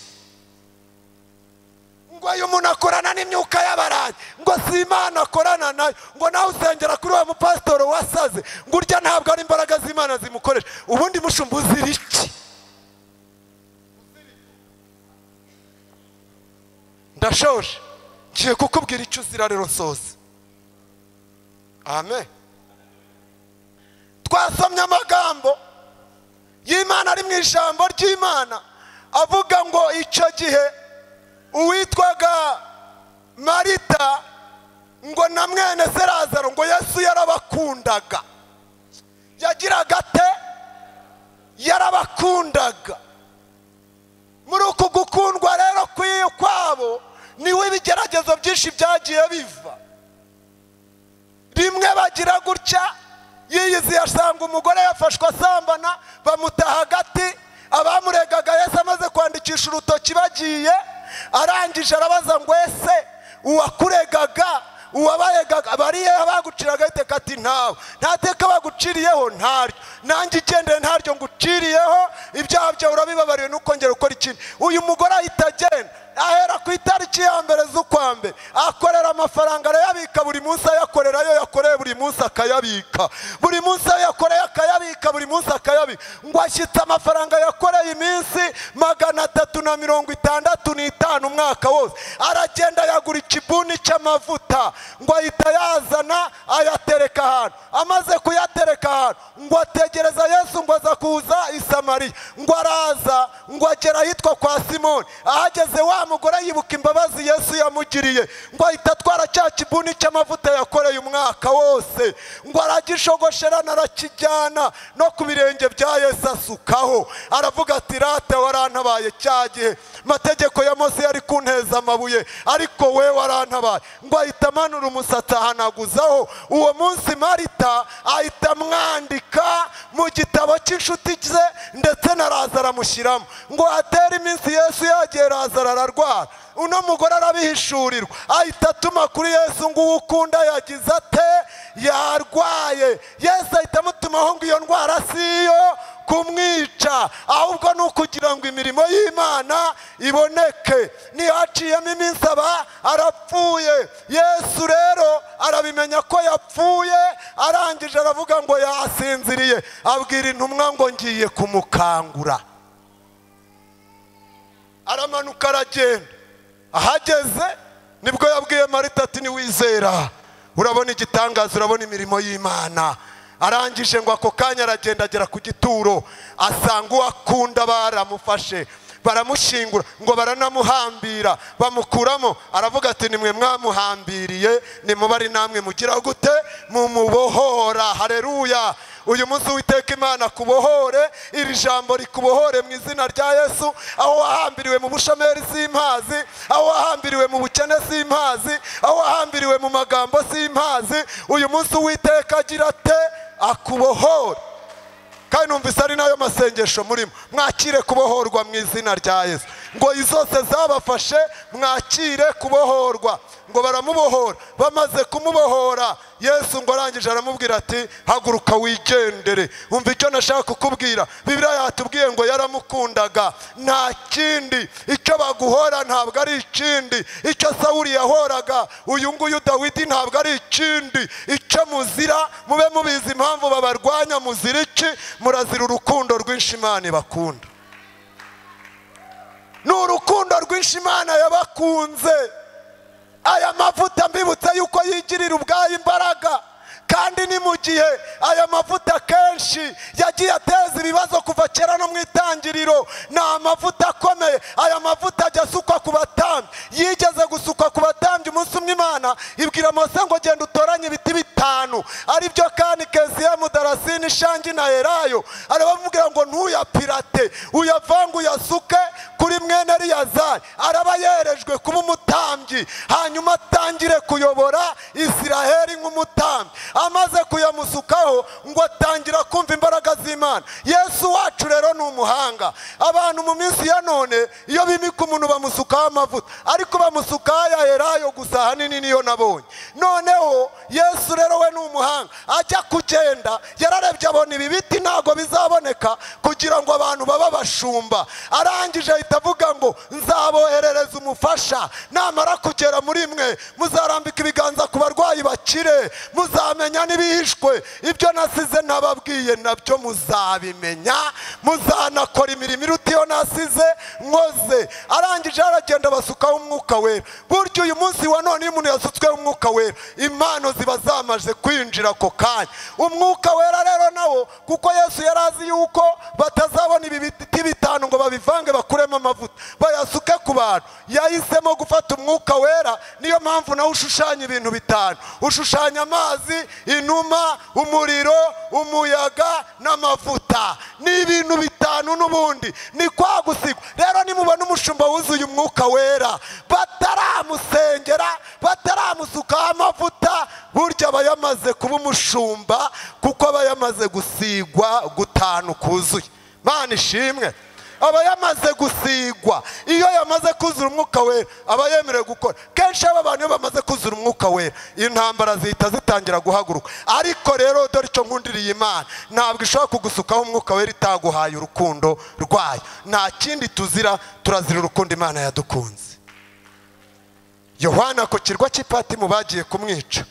Ngo uyu muntu akorana n'imyuka y'abarangi, ngo si Imana akorana nayo, ngo nawe usengera kuri wa mupasitoro wasaze, ngo urya ntabwo ari imbaraga z'Imana zimukoresha. Ubundi mushumba uzira iki? Ndashoje, ngiye kukubwira icyo uzira rero nsoza. Amen. Twasomye amagambo y'Imana ari mu ijambo ry'Imana avuga ngo icyo gihe uwitwaga Marita ngo na mwene se Lazaro ngo Yesu yarabakundaga. Yagiraga ate? Yarabakundaga. Muri uku gukundwa rero kwabo niwe ibigeragezo byinshi byagiye biva. Rimwe bagira gutya, yiyizi asanga umugore yafashwe asambana, bamuta hagati. Abamuregaga Yesu amaze kwandikisha urutoki bagiye, arangije arabaza ngo ese uwakuregaga, uwabayegaga bariye baguciraga iteka? Ati ntawe, nta teka baguciriyeho, ntaryo, nanjye igendere ntaryo nguciriyeho, ibyaha byawe urabibabariwe nukongera ukora ikindi. Uyu mugore ahita agenda, ahera ku itariki ya 1 z'ukwa mbere, akorera amafaranga arayabika buri munsi, ayakorera ayo yakoreye buri munsi akayabika, buri munsi ayo yakoreye akayabika, buri munsi akayabika, ngo ashyitse amafaranga yakoreye iminsi 365 umwaka wose. Aragenda yagura ikibuni cy'amavuta, ngo ahita yazana ayatereka ahantu. Amaze kuyatereka ahantu, ngo ategereza Yesu ngo aza kuza i Samariya. Ngo araza, ngo agera ahitwa kwa Simoni. Ahageze wa mugore yibuka imbabazi Yesu yamugiriye, ngo ahita atwara cya kibuni cy'amavuta yakoreye umwaka wose, ngo aragishogoshera arakijyana no ku birenge bya Yesu asukaho. Aravuga ati rata warantabaye cya gihe mategeko ya Mose yari kunteza amabuye, ariko we warantabaye. Ngo ahita amanura umusatsi ahanaguzaho. Uwo munsi Marita ahita amwandika mu gitabo cy'inshuti ze, ndetse na Lazaro amushyiramo. Ngo hatere iminsi Yesu yagiye, Lazaro ararwara. Uno mugore arabihishurirwa, ahita atuma kuri Yesu ngo uwo ukunda yagize ate? Yarwaye. Yesu ahita amutumaho ngo iyo ndwara siyo kumwica, ahubwo ni ukugira ngo imirimo y'Imana iboneke. Ntihaciyemo iminsi aba arapfuye. Yesu rero arabimenya ko yapfuye, arangije aravuga ngo yasinziriye, abwira intumwa ngo ngiye kumukangura. Aramanuka aragenda. Ahageze nibwo yabwiye Marita ati niwizera urabona igitangaza, urabona imirimo y'Imana. Arangije ngo ako kanya aragenda agera ku gituro, asanga uwakunda baramufashe, baramushingura, ngo baranamuhambira, bamukuramo. Aravuga ati nimwe mwamuhambiriye, nimubari namwe mugira gute? Mumubohora. Haleluya. Uyu munsi Uwiteka Imana kubohore, iri jambo rikubohore mu izina rya Yesu. Aho wahambiriwe mu bushomeri simpazi, aho wahambiriwe mu bukene simpazi, aho wahambiriwe mu magambo simpazi, uyu munsi Uwiteka agira ate? Akubohore. Kandi numvise ari nayo masengesho murimo, mwakire kubohorwa mu izina rya Yesu. Ngo izose zabafashe mwakire kubohorwa. Ngo baramubohora. Bamaze kumubohora, Yesu ngo arangije aramubwira ati haguruka wigendere. Umva icyo nashaka kukubwira, Bibiliya yatubwiye ngo yaramukundaga, nta kindi. Icyo baguhora ntabwo ari ikindi. Icyo Sawuli yahoraga uyu nguyu Dawidi ntabwo ari ikindi. Icyo muzira mube mubizi impamvu babarwanya, muzira iki? Murazira urukundo rwinshi Imana ibakunda. Ni urukundo rwinshi Imana yabakunze. Aya mavuta mbibutsa yuko yigirira ubwayo imbaraga, kandi ni mu gihe aya mavuta kenshi yagiye ateza ibibazo kuva kera no mu itangiriro. Ni amavuta akomeye. Aya mavuta ajya asukwa ku batambyi. Yigeze gusukwa ku batambyi umunsi umwe Imana ibwira Mose ngo genda utoranye ibiti 5, aribyo kani, keziya, mudarasini, shangi na elayo. Arabamubwira ngo ntuyapirate, uyavange uyasuke kuri mwene Eleyazari, araba yerejwe kuba umutambyi, hanyuma atangire kuyobora Isiraheli nk'umutambyi. Amaze kuyamusukaho ngo atangira kumva imbaraga z'Imana. Yesu wacu rero ni umuhanga. Abantu mu minsi ya none iyo bimika umuntu bamusukaho amavuta, ariko bamusukaho aya elayo gusa, ahanini niyo nabonye. Noneho Yesu rero we ni umuhanga, ajya kugenda yararebye abona ibi biti ntago bizaboneka kugira ngo abantu baba bashumba. Arangije Ahita avuga ngo nzaboherereza umufasha, namara kugera muri mwe muzarambika ibiganza ku barwayi bakire, muzamenya n'ibihishwe, ibyo nasize nababwiye nabyo muzabimenya, muzanakora imirimo iruta iyo nasize nkoze. Arangije aragenda basukaho umwuka wera. Burya uyu munsi wa none iyo umuntu yasutsweho umwuka wera, impano ziba zamaze kwinjira ako kanya. Umwuka wera rero nawo, kuko Yesu yari azi yuko batazabona ibi biti bitanu ngo babivange bakuremo amavuta bayasuke ku bantu, yahisemo gufata umwuka wera. Niyo mpamvu nawe ushushanya ibintu bitanu, ushushanya amazi, inuma, umuriro, umuyaga n'amavuta. Ni ibintu bitanu n'ubundi ni kwa gusigwa. Rero nimubona umushumba wuzuye umwuka wera, bataramusengera, bataramusukaho amavuta, burya aba yamaze kuba umushumba, kuko aba yamaze gusigwa gutanu kuzuye. Mana ishimwe. Aba yamaze gusigwa. Iyo yamaze kuzura umwuka wera aba yemerewe gukora. Kenshi aba bantu iyo bamaze kuzura umwuka wera, intambara zihita zitangira guhaguruka. Ariko rero dore icyo nkundiriye Imana, ntabwo ishobora kugusukaho umwuka wera itaguhaye urukundo rwayo. Nta kindi tuzira, turazira urukundo Imana yadukunze. Yohana ku kirwa cy'Ipatimu bagiye kumwica,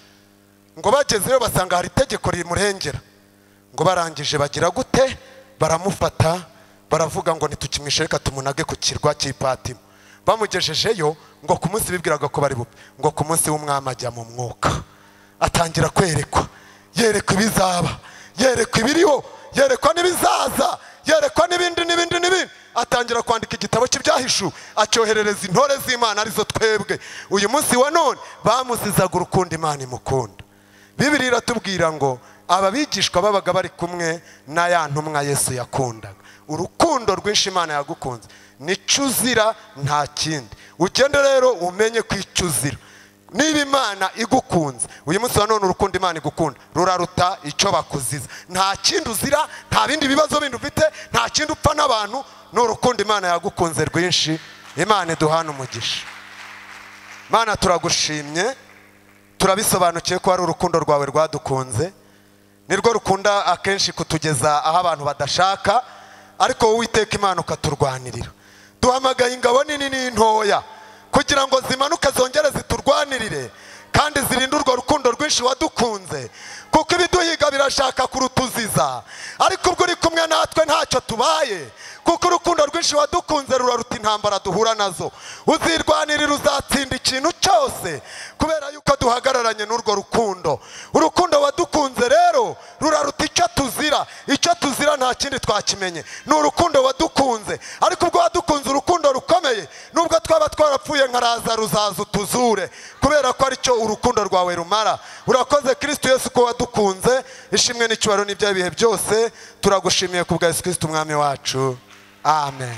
ngo bagezeyo basanga hari itegeko rimurengera, ngo barangije bagira gute? Baramufata, baravuga ngo ntitukimwishe, reka tumunage ku kirwa cy'Ipatimu. Bamugejejeyo, ngo ku munsi bibwiraga ko bari bupfe, ngo ku munsi w'umwami ajya mu mwuka, atangira kwerekwa, yerekwa ibizaba, yerekwa ibiriho, yerekwa n'ibizaza, yerekwa n'ibindi n'ibindi n'ibindi. Atangira kwandika igitabo cy'ibyahishu, acyoherereza intore z'Imana arizo twebwe. Uyu munsi wa none bamuzizaga urukundo Imana imukunda. Bibiliya iratubwira ngo aba bigishwa babaga bari kumwe na ya ntumwa Yesu yakundaga. Urukundo rwinshi Imana yagukunze nicyo uzira, nta kindi. Ugende rero umenye ko icyo uzira. Niba Imana igukunze uyu munsi wa none, urukundo Imana igukunda ruraruta icyo bakuziza. Nta kindi uzira, nta bindi bibazo bindi ufite, nta kindi upfa n'abantu, ni urukundo Imana yagukunze rwinshi. Imana iduhana umugisha. Mana turagushimye, turabisobanukiye ko ari urukundo rwawe rwadukunze, nirwo rukunda akenshi kutugeza aho abantu badashaka, ariko wowe Uwiteka Imana ukaturwanirira. Duhamagaye ingabo nini n'intoya kugira ngo zimanuke zongere ziturwanirire, kandi zirinde urwo rukundo rwinshi wadukunze, kuko ibiduhiga birashaka kurutuziza, ariko ubwo uri kumwe natwe ntacyo tubaye, kuko urukundo rwinshi wadukunze ruraruta intambara duhura nazo. Uzirwanirira, uzatsinda ikintu cyose, kubera yuko duhagararanye n'urwo rukundo. Urukundo wadukunze rero ruraruta icyo tuzira. Icyo tuzira nta kindi twakimenye, ni urukundo wadukunze. Ariko ubwo wadukunze urukundo rukomeye, nubwo twaba twarapfuye nka Lazaro uzaza utuzure, kubera ko aricyo urukundo rwawe rumara. Urakoze Kristo Yesu ko wadukunze. Ishimwe n'icyubahiro n'ibya bihe byose, turagushimiye ku bwa Yesu Kristo umwami wacu. Amen.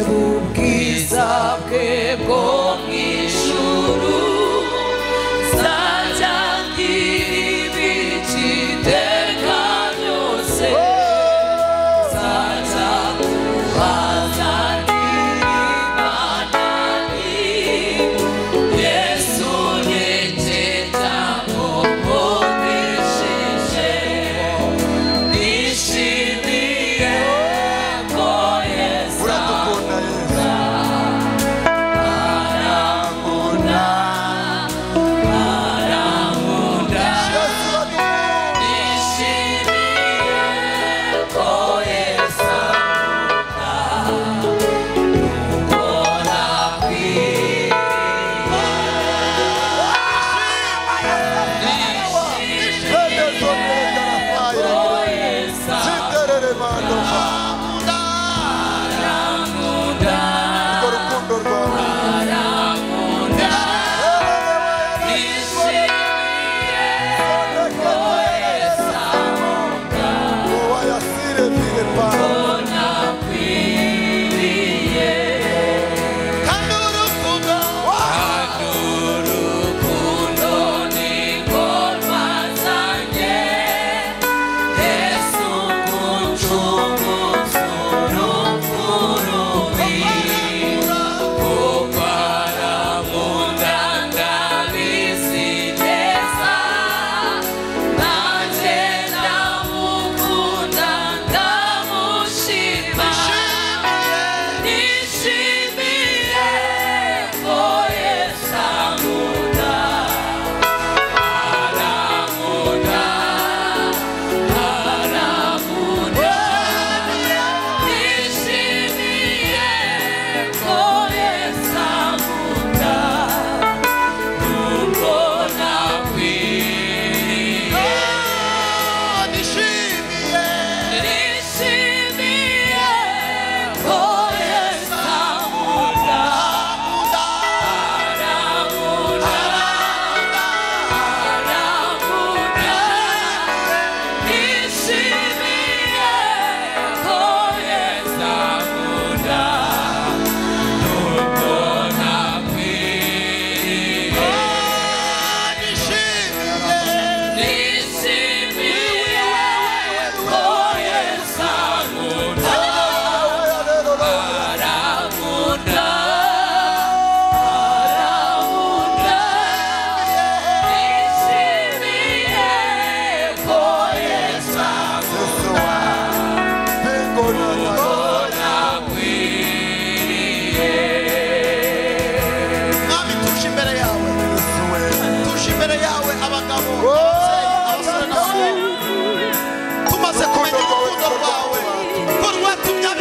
Ubwiza bwe bwo mu ijuru.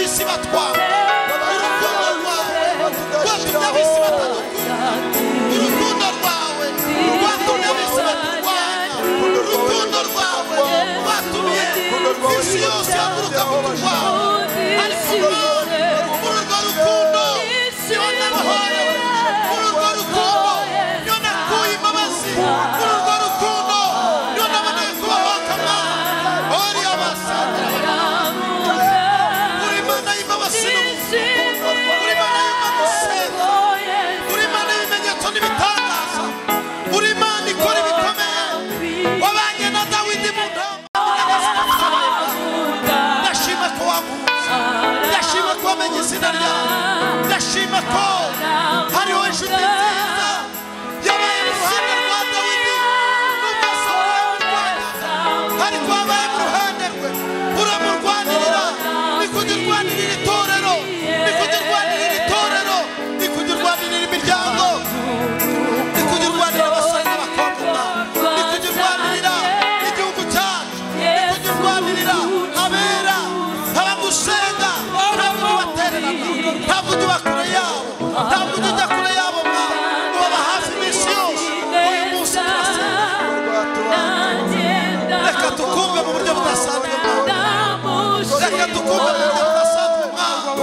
ab'isi batwanga. Urukundo rwawe rwatumye ab'isi batadukunda. Urukundo rwawe rwatumye ab'isi baturwanya. Urukundo rwawe rwatumye isi yose ihaguruka mu turwanya. Ariko muri urwo rukundo niho nabohorewe. Muri urwo rukundo niho nakuye imbabazi. Muri urwo rukundo niho naboneye kubahoka Mwami. Ori abasandira uri Imana y'imbabazi n'ubuntu. Uri Imana y'ugusenga. Uri Imana y'ibimenyetso n'ibitangaza. Uri Imana ikora ibikomeye. Wabanye na Dawidi mu ntambara. Ndashima ko wankunze. Ndashima ko wamenye izina ryawe. Ndashima ko hariho inshuti nziza yabaye mu ruhande rwa Dawidi. Nubwo Sawuli yamurwanyaga, ariko wabaye mu ruhande rwe. Uramurwanirira. Ni kujya urwanirira itorero. Ni kujya urwanirira itorero. Ni kujya urwanirira imiryango. Ni kujya urwanirira abasore n'abakobwa. Ni kujya urwanirira igihugu cyacu. Ni kujya urwanirira abera abagusenga. Ntabwo ujya ubatererana. Ntabwo ujya uba kure yabo. Ntabwo ujya ujya kure yabo Mwami. Ubaba hafi iminsi yose. Uyu munsi turasenga. Reka tukumve mu buryo budasanzwe Mwami. Reka tukumve mu buryo budasanzwe Mwami.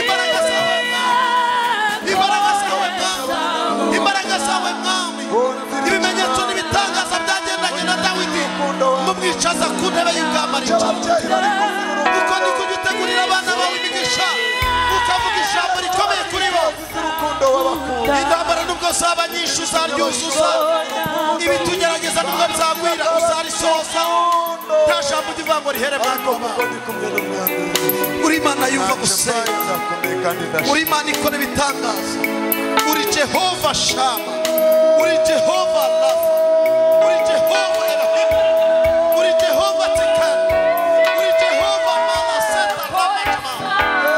Imbaraga zawe Mwami. Imbaraga zawe Mwami. Imbaraga zawe Mwami. Ibimenyetso n'ibitangaza byagendanye na Dawidi. Mumwicaza ku ntebe y'ubwami aricara. Uko niko ujya utegurira abana bawe imigisha. Ukavuga ijambo rikomeye kuri bo. Intambara nubwo zaba nyinshi uzaryuzuza. Ibitugerageza nubwo bizagwira uzarisohoza. Nta jambo ujya uvuga ngo rihere Mwami w'abantu. Uri Imana yumva gusenga. Uri Imana ikora ibitangaza. Uri Jehova Shama. Uri Jehova Rafa. Uri Jehova Elohim. Uri Jehova Tekani. Uri Jehova Malaseta Ramachama.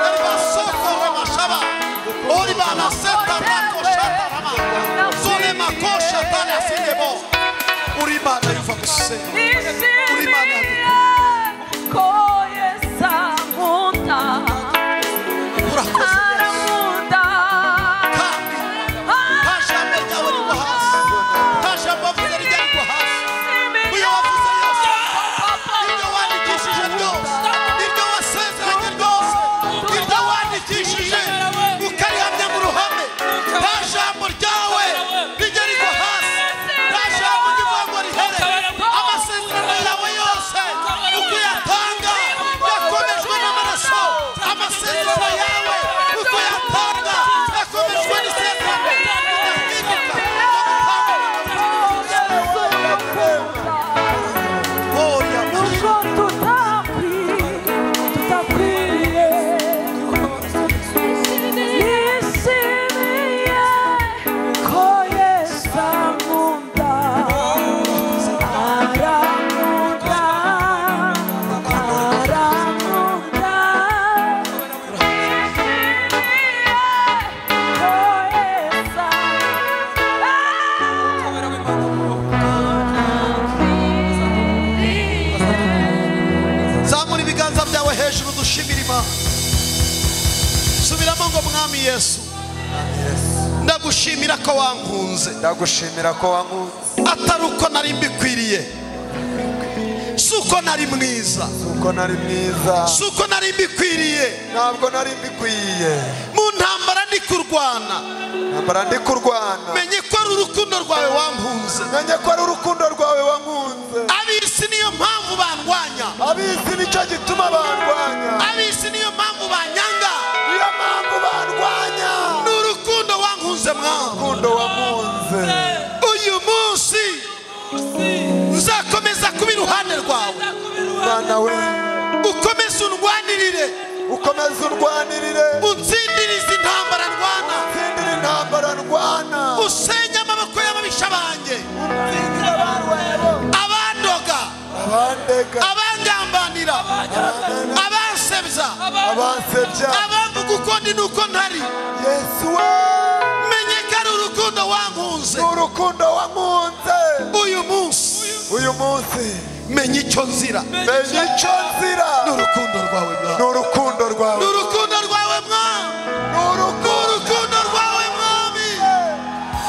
Eribasoko Ramashaba. Ori Malaseta Rakoshata Rama. Zole Makosha Tana Sinebo. Uri Imana yumva gusenga. Uri Imana urakoze Yesu. Kandi nta jambo ryawe rigwa hasi. Nta jambo wavuze rijya rigwa hasi. Iyo wavuze yose, ibyo wandikishije byose, ibyo wasezeranye byose, ibyo wandikishije ukarihamya mu ruhame. Nta jambo ryawe rijya rigwa hasi. Nta jambo ujya uvuga ngo rihere. Amasezerano yawe yose uko uyatanga yakomejwe n'amaraso. Amasezerano yawe uko uyatanga yakomejwe n'isezerano ridahinduka ryo gutanga. Gloria. Zamura ibiganza byawe hejuru dushimire Imana. Subiramo ngo Mwami Yesu, ndagushimira ko wankunze. Ndagushimira ko wankunze. Atari uko nari mbikwiriye, si uko nari mwiza, Si uko nari mwiza. si uko nari mbikwiriye. Ntabwo nari mbikwiye. Mu ntambara ndi kurwana, Ntambara ndi kurwana. menye ko ari urukundo rwawe wankunze. Menye ko ari urukundo rwawe wankunze. Ab'isi niyo mpamvu bandwanya. Ab'isi nicyo gituma bandwanya. Ab'isi niyo mpamvu banyanga. Niyo mpamvu bandwanya. Ni urukundo wankunze Mwami. Urukundo wankunze. Uyu munsi nzakomeza kuba iruhande rwawe. Mwana we, Ukomeze undwanirire. ukomeze urwanirire. Unsindirize intambara ndwana. Utsindire intambara ndwana. Usenye amaboko y'ababisha banjye. Utsindire abarwaye. Abandoga, Abandega. abangambanira, abansebya, Abansebya. abamvuga uko ndi n'uko ntari. Yesu we, Menye ko ari urukundo wankunze. ni urukundo wankunze. Uyu munsi Uyu munsi menya icyo nzira. Menya icyo nzira. N'urukundo rwawe mwami. N'urukundo rwawe. N'urukundo rwawe mwami. N'urukundo rwawe mwami.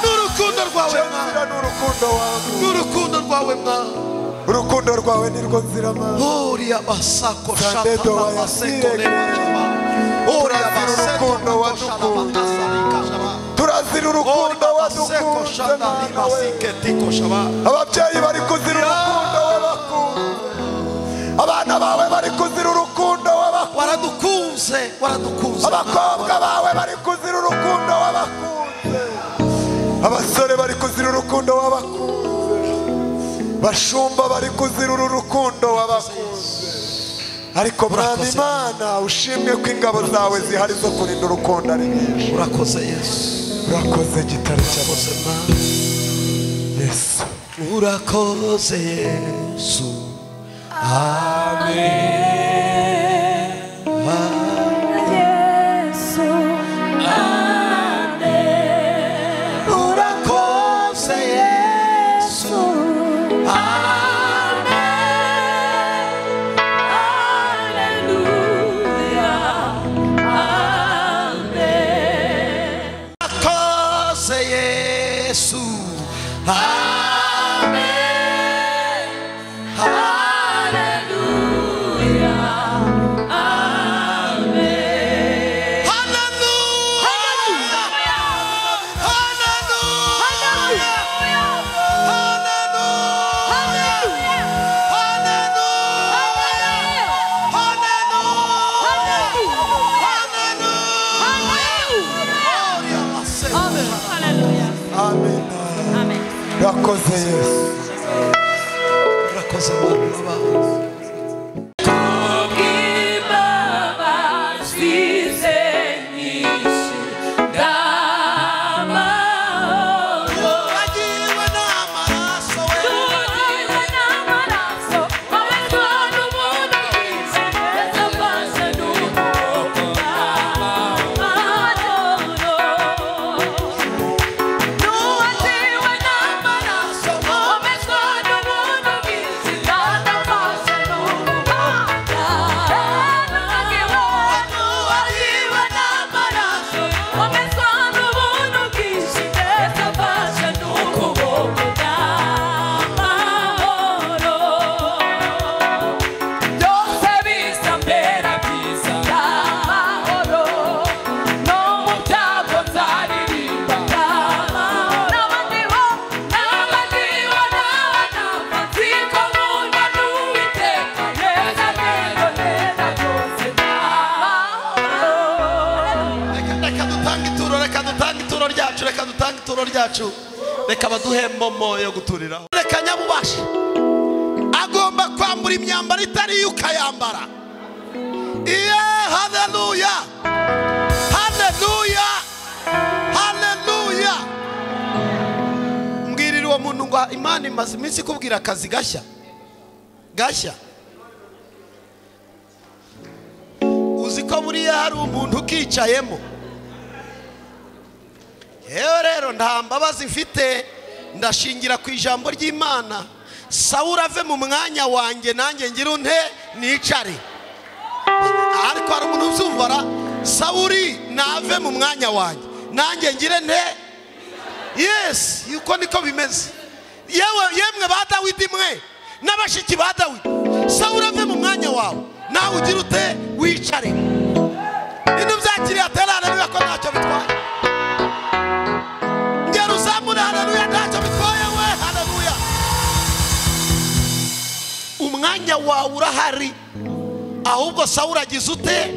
N'urukundo rwawe mwami. N'urukundo wawe. N'urukundo rwawe mwami. Urukundo rwawe nirwo nzira mwami. Ori abasako shata maseko lewa. Ori abaseko wadukunze. Turazira urukundo wadukunze. Ababyeyi bari kuzira urukundo wabakunze. Abana bawe bari kuzira urukundo wabakunze. Waradukunze, waradukunze. Abakobwa bawe bari kuzira urukundo wabakunze. Abasore bari kuzira urukundo wabakunze. Bashumba bari kuzira urukundo wabakunze. Ariko Mwami Imana ushimwe ko ingabo zawe zihari zo kurinda urukundo ari nyinshi. Urakoze Yesu. Urakoze gitare cy'abose Mwami. Yesu. Urakoze Yesu. Amen. Yesu. Amen. Urakoze Yesu. Amen. Hallelujah. Amen. Urakoze Yesu. Amen. Hallelujah. Amen. Hallelujah. Hallelujah. Hallelujah. Hallelujah. Amen. Amen. Urakoze Yesu. Urakoze Mwami w'abantu. Wagiwe n'amaraso we. Reka dutange ituro, reka dutange ituro ryacu, reka dutange ituro ryacu. Reka baduhe momo yo guturiraho. Reka nyabubasha agomba kwambura imyambaro itari iyo ukayambara. Iye, haleluya, haleluya, haleluya. Mbwirira uwo muntu ngo Imana imaze iminsi ikubwira akazi gashya gashya. Uzi ko buriya hari umuntu ukicayemo. Yewe rero nta mbabazi mfite, ndashingira ku ijambo ry'Imana. Sawuli ave mu mwanya wanjye nanjye ngira unte nicare. Ariko hari umuntu uzumva ra Sawuli nave mu mwanya wanjye nanjye ngire nte. Yes, yuko niko bimeze. Yewe yemwe ba Dawidi mwe n'abashiki ba Dawidi, Sawuli ave mu mwanya wawe nawe ugira ute wicare. Ibintu byakiriye atera haleluya ko ntacyo bitwaye. Ngera uzamure haleluya ntacyo bitwaye we haleluya. Umwanya wawe urahari, ahubwo Sawuli agize ute?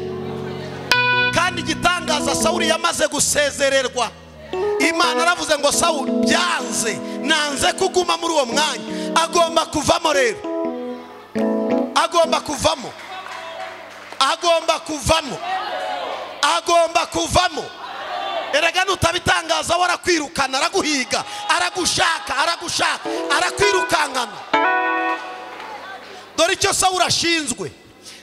Kandi igitangaza Sawuli yamaze gusezererwa. Imana aravuze ngo Sawuli byanze, nanze kuguma muri uwo mwanya. Agomba kuvamo rero. Agomba kuvamo. Agomba kuvamo. Agomba kuvamo. Erega nutabitangaza warakwirukana, araguhiga, aragushaka, aragushaka, arakwirukankana. Dore icyo Sawuli ashinzwe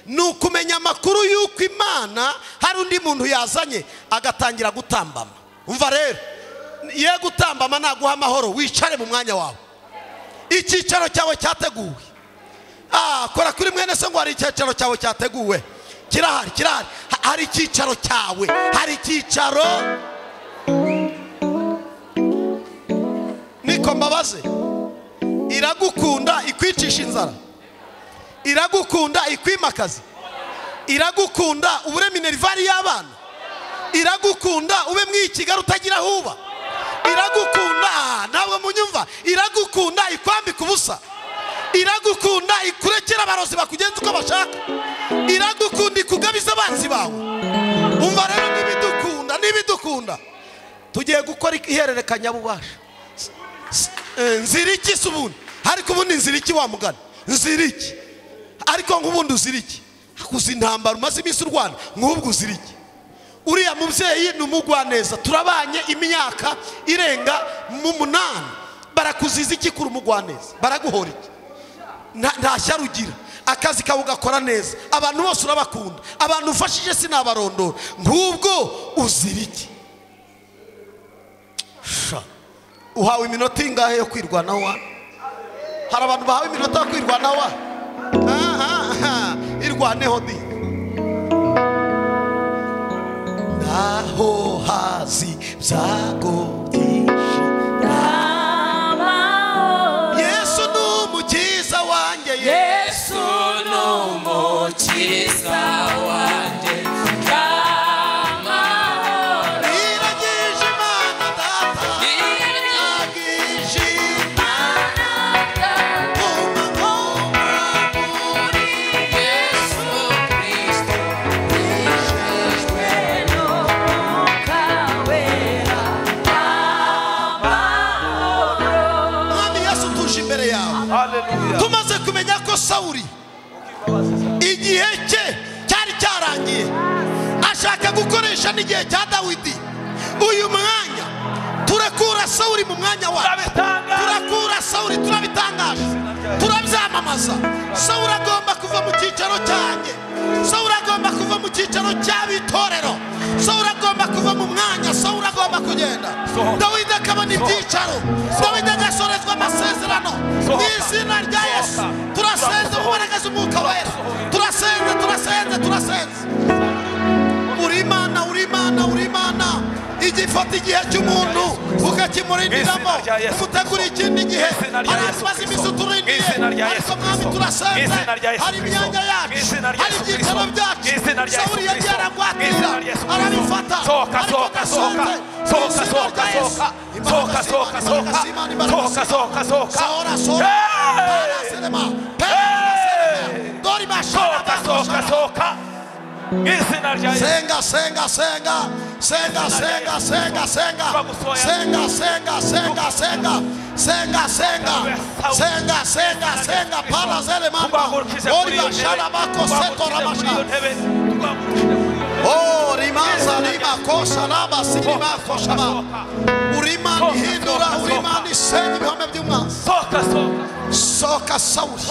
ni ukumenya amakuru y'uko Imana hari undi muntu yazanye agatangira gutambama. Umva rero, ye gutambama naguha amahoro, wicare mu mwanya wawe. Icyicaro cyawe cyateguwe. Kora kuri mwene se ngo hari icyicaro cyawe cyateguwe. Kirahari, kirahari. Hari icyicaro cyawe, hari icyicaro. Niko mbabaze, iragukunda ikwicisha inzara, iragukunda ikwimakaza, iragukunda ubure minervari y'abana, iragukunda ube mwikigali utagira aho uba, iragukunda ntabwo munyumva, iragukunda ikwambika ubusa, iragukunda ikurekera abarozi bakugenza uko bashaka, iragukunda ikugabiza abanzi bawe. Umva rero, n'ibidukunda, n'ibidukunda tugiye gukora ihererekanyabubasha. Nzira iki se ubundi? Ariko ubundi nzira iki wa mugani? Nzira iki? Ariko nk'ubundi uzira iki? Hakuze intambara umaze iminsi urwana, nk'ubwo uzira iki? Uriya mubyeyi ni umugwaneza, turabanye imyaka irenga mu 8, barakuziza iki kuri umugwaneza? Baraguhora iki? Nta shyari ugira, akazi kawe ugakora neza, abantu bose urabakunda, abantu ufashije sinabarondora, nk'ubwo uzira iki? Uhawe iminota ingahe yo kwirwanaho wa? Hari abantu bahawe iminota yo kwirwanaho wa? Irwaneho di. Naho hazi byago byinshi, Yesu ni umukiza wanjye, Yesu ni umukiza wanjye. Tumaze kumenya ko Sawuli igihe cye cyari cyarangiye, ashaka gukoresha n'igihe cya Dawidi. Uyu mwanya turakura Sawuli mu mwanya wacu, turakura Sawuli, turabitangaje, turabyamamaza. Sawuli agomba kuva mu cyicaro cyanjye, Sawuli agomba kuva mu cyicaro cy'abitorero, Sawuli agomba kuva mu mwanya, Sawuli agomba kugenda. Dawidi akabona ibyicaro, Dawidi agasorezwa amasezerano mu izina rya Yesu. Turasenze mu mbaraga z'Umwuka Wera, turasenze, turasenze, turasenze. Uri Imana, uri Imana, uri Imana igifata igihe cy'umuntu ukakimurindiramo, ugutegura ikindi gihe. Hari amaze iminsi uturindiye, ariko Mwami turasenze. Hari imyanya yacu, hari ibyicaro byacu. Sawuli yagiye aragwatira, arabifata, ariko ndasenze mu izina rya Yesu. Imbaraga z'Imana, imbaraga z'Imana, sohora, sohora, paraselema, paraselema, dori bashara, Sohoka. Senga, senga, senga, senga, senga, senga, senga, senga, senga, senga, senga, senga, senga, senga, senga, senga, parazele mamba, ori bashara bako seto ramasha. Oh, rimaza rima kosha raba sirima kosha ba. Urima hindura, urima ni sengi bihome by'umwanzi. Soka Sawuli,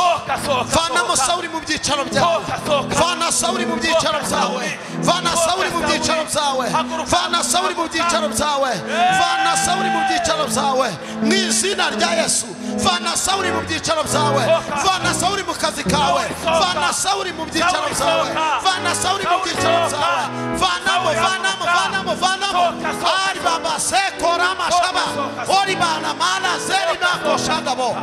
vanamo Sawuli mu byicaro byawe, vana Sawuli mu byicaro byawe, vana Sawuli mu byicaro byawe, vana Sawuli mu byicaro byawe, vana Sawuli mu byicaro byawe, mu izina rya Yesu. Vana Sawuli mu byicaro byawe, vana Sawuli mu kazi kawe, vana Sawuli mu byicaro byawe, vana Sawuli mu byicaro byawe, vanamo, vanamo, vanamo, vanamo. Ari baba sekora mashaba, ori bana mana zeri bakoshagabo.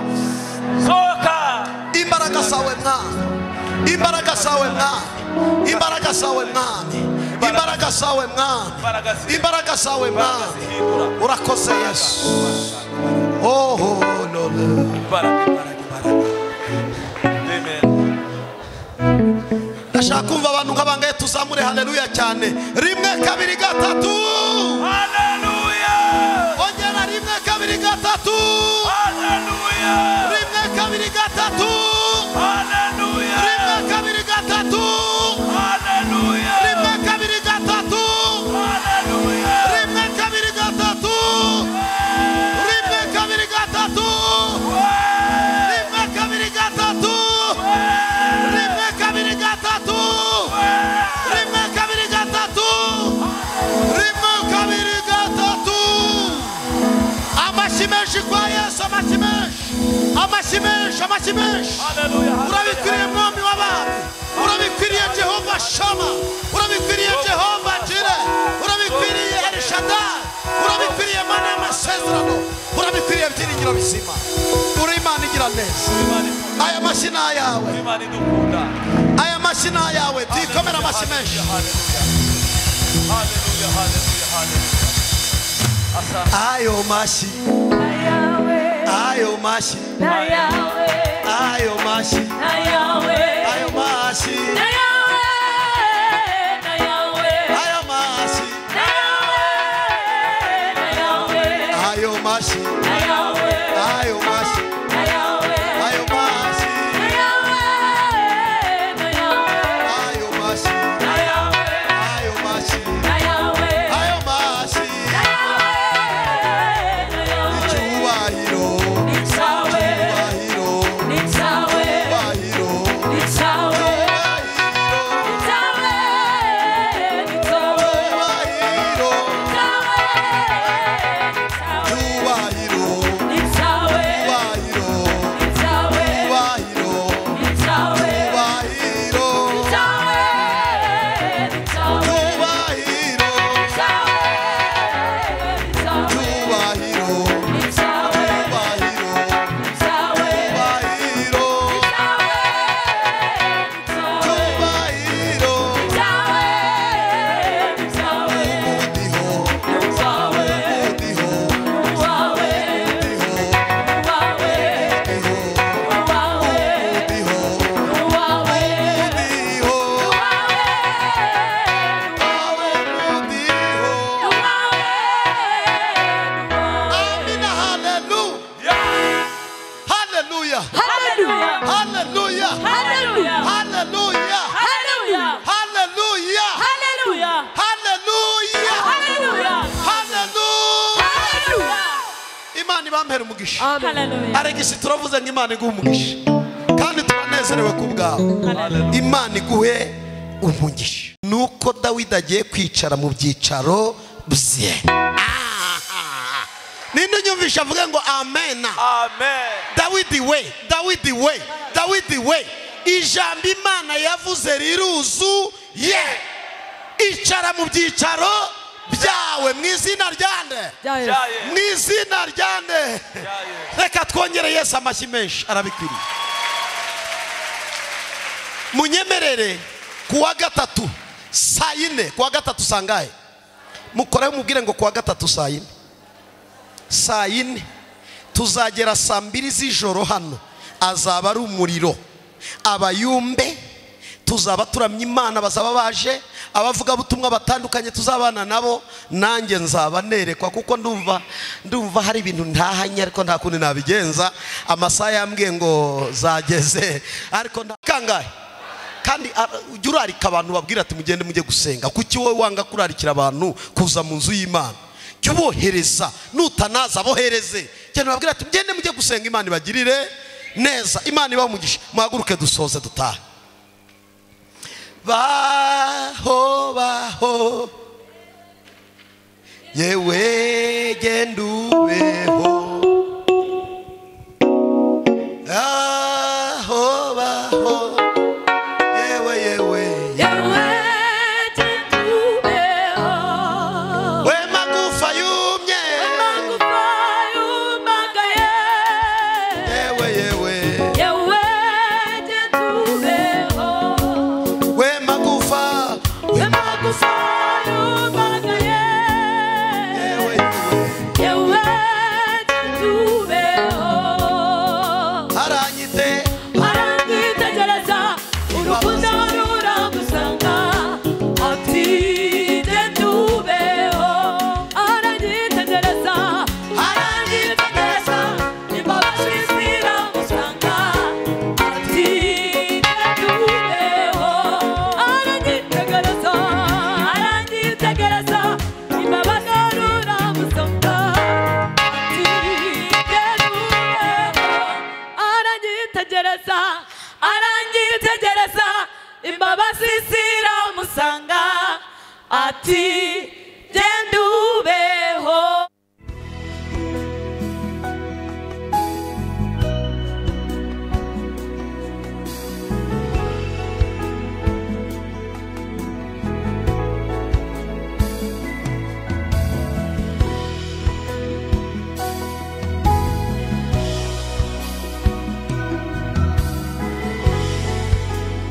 Imbaraga zawe Mwami, imbaraga zawe Mwami, imbaraga zawe Mwami, imbaraga zawe Mwami, imbaraga zawe Mwami. Urakoze Yesu. Oh, Lord. Ndashaka kumva abantu nk'abangaye tuzamure haleluya cyane. 1 2 3. Haleluya. Ongera 1 2 3. Haleluya. 1 2 3. Haleluya. 1 2 3. Haleluya. 1 2 3. Haleluya. 1 2 3. 1 2 3. 1 2 3. 1 2 3. 1 2 3. 1 2 3. Amashyi menshi kwa Yesu, amashyi menshi, amashyi amashyi menshi. Urabikwiriye mwami w'abami, urabikwiriye Jehova Shama, urabikwiriye Jehova Jire, urabikwiriye El Shaddai, urabikwiriye Mana y'amasezerano, urabikwiriye byiringiro bizima. Uri Imana igira neza. Aya mashyi ni ayawe, aya mashyi ni ayawe. Tuyikomere amashyi menshi. Ayo mashyi, ayo mashyi, ayo mashyi, ayo mashyi, ayo mashyi, ayo mashyi, ayo mashyi, ayo mashyi, ayo mashyi, ayo mashyi, ayo mashyi. Icyubahiro, icyubahiro, icyubahiro, icyubahiro, icyubahiro, icyubahiro, icyubahiro, icyubahiro, icyubahiro, icyubahiro, icyubahiro, icyubahiro, umudiho, umudiho, umudiho, umudiho, umudiho. Amina, haleluya, haleluya, haleluya, haleluya, haleluya, haleluya, haleluya. Imana ibampere umugisha. Aregisi turavuze ngo Imana iguhe umugisha, kandi turanezerewe ku bwawe. Imana iguhe umugisha. Nuko Dawidi agiye kwicara mu byicaro bye. Ninde unyumvisha avuge ngo amena? Amen. Dawidi we, Dawidi we, Dawidi we, ijambo Imana yavuze riruzuye. Icara mu byicaro byawe mu izina rya nde? Mu izina rya nde? Reka twongere Yesu amashyi menshi, arabikwiriye. Munyemerere kuwa gatatu saa 4, kuwa gatatu saa ngahe? Mukoreho mubwire ngo kuwa gatatu saa 4. Saa 4 tuzagera saa 2 z'ijoro hano, azaba ari umuriro. Abayumbe tuzaba turamya Imana, bazaba baje, abavugabutumwa batandukanye tuzabana nabo, nanjye nzaba nerekwa kuko ndumva hari ibintu ntahanye, ariko nta kundi nabigenza. Amasaha yambwiye ngo zageze, ariko kangahe? Kandi ujya urarika abantu babwira ati mugende mujye gusenga. Kuki wowe wanga kurarikira abantu kuza mu nzu y'Imana? Jya ubohereza, nutanaza bohereze. Cyane babwira ati mugende mujye gusenga, Imana ibagirire neza, Imana ibahe umugisha. Muhaguruke dusoze dutahe. Baho baho, yewe genda ubeho. Baho baho, yewe yewe yewe genda ubeho. We magufa yumye, We magufa yumagaye, yewe yewe yewe genda ubeho. We magufa, We magufa yumagaye, yewe yewe yewe genda ubeho. Aranyite, Aranyitegereza, urukundo ruragusanga, ati genda ubeho. Aranyitegereza, aranyitegereza, imbabazi ziragusanga, ati genda ubeho. Aranyitegereza, aranyitegereza, imbabazi ruragusanga, ati genda ubeho. Aranyitegereza, aranyitegereza, imbabazi ziramusanga, ati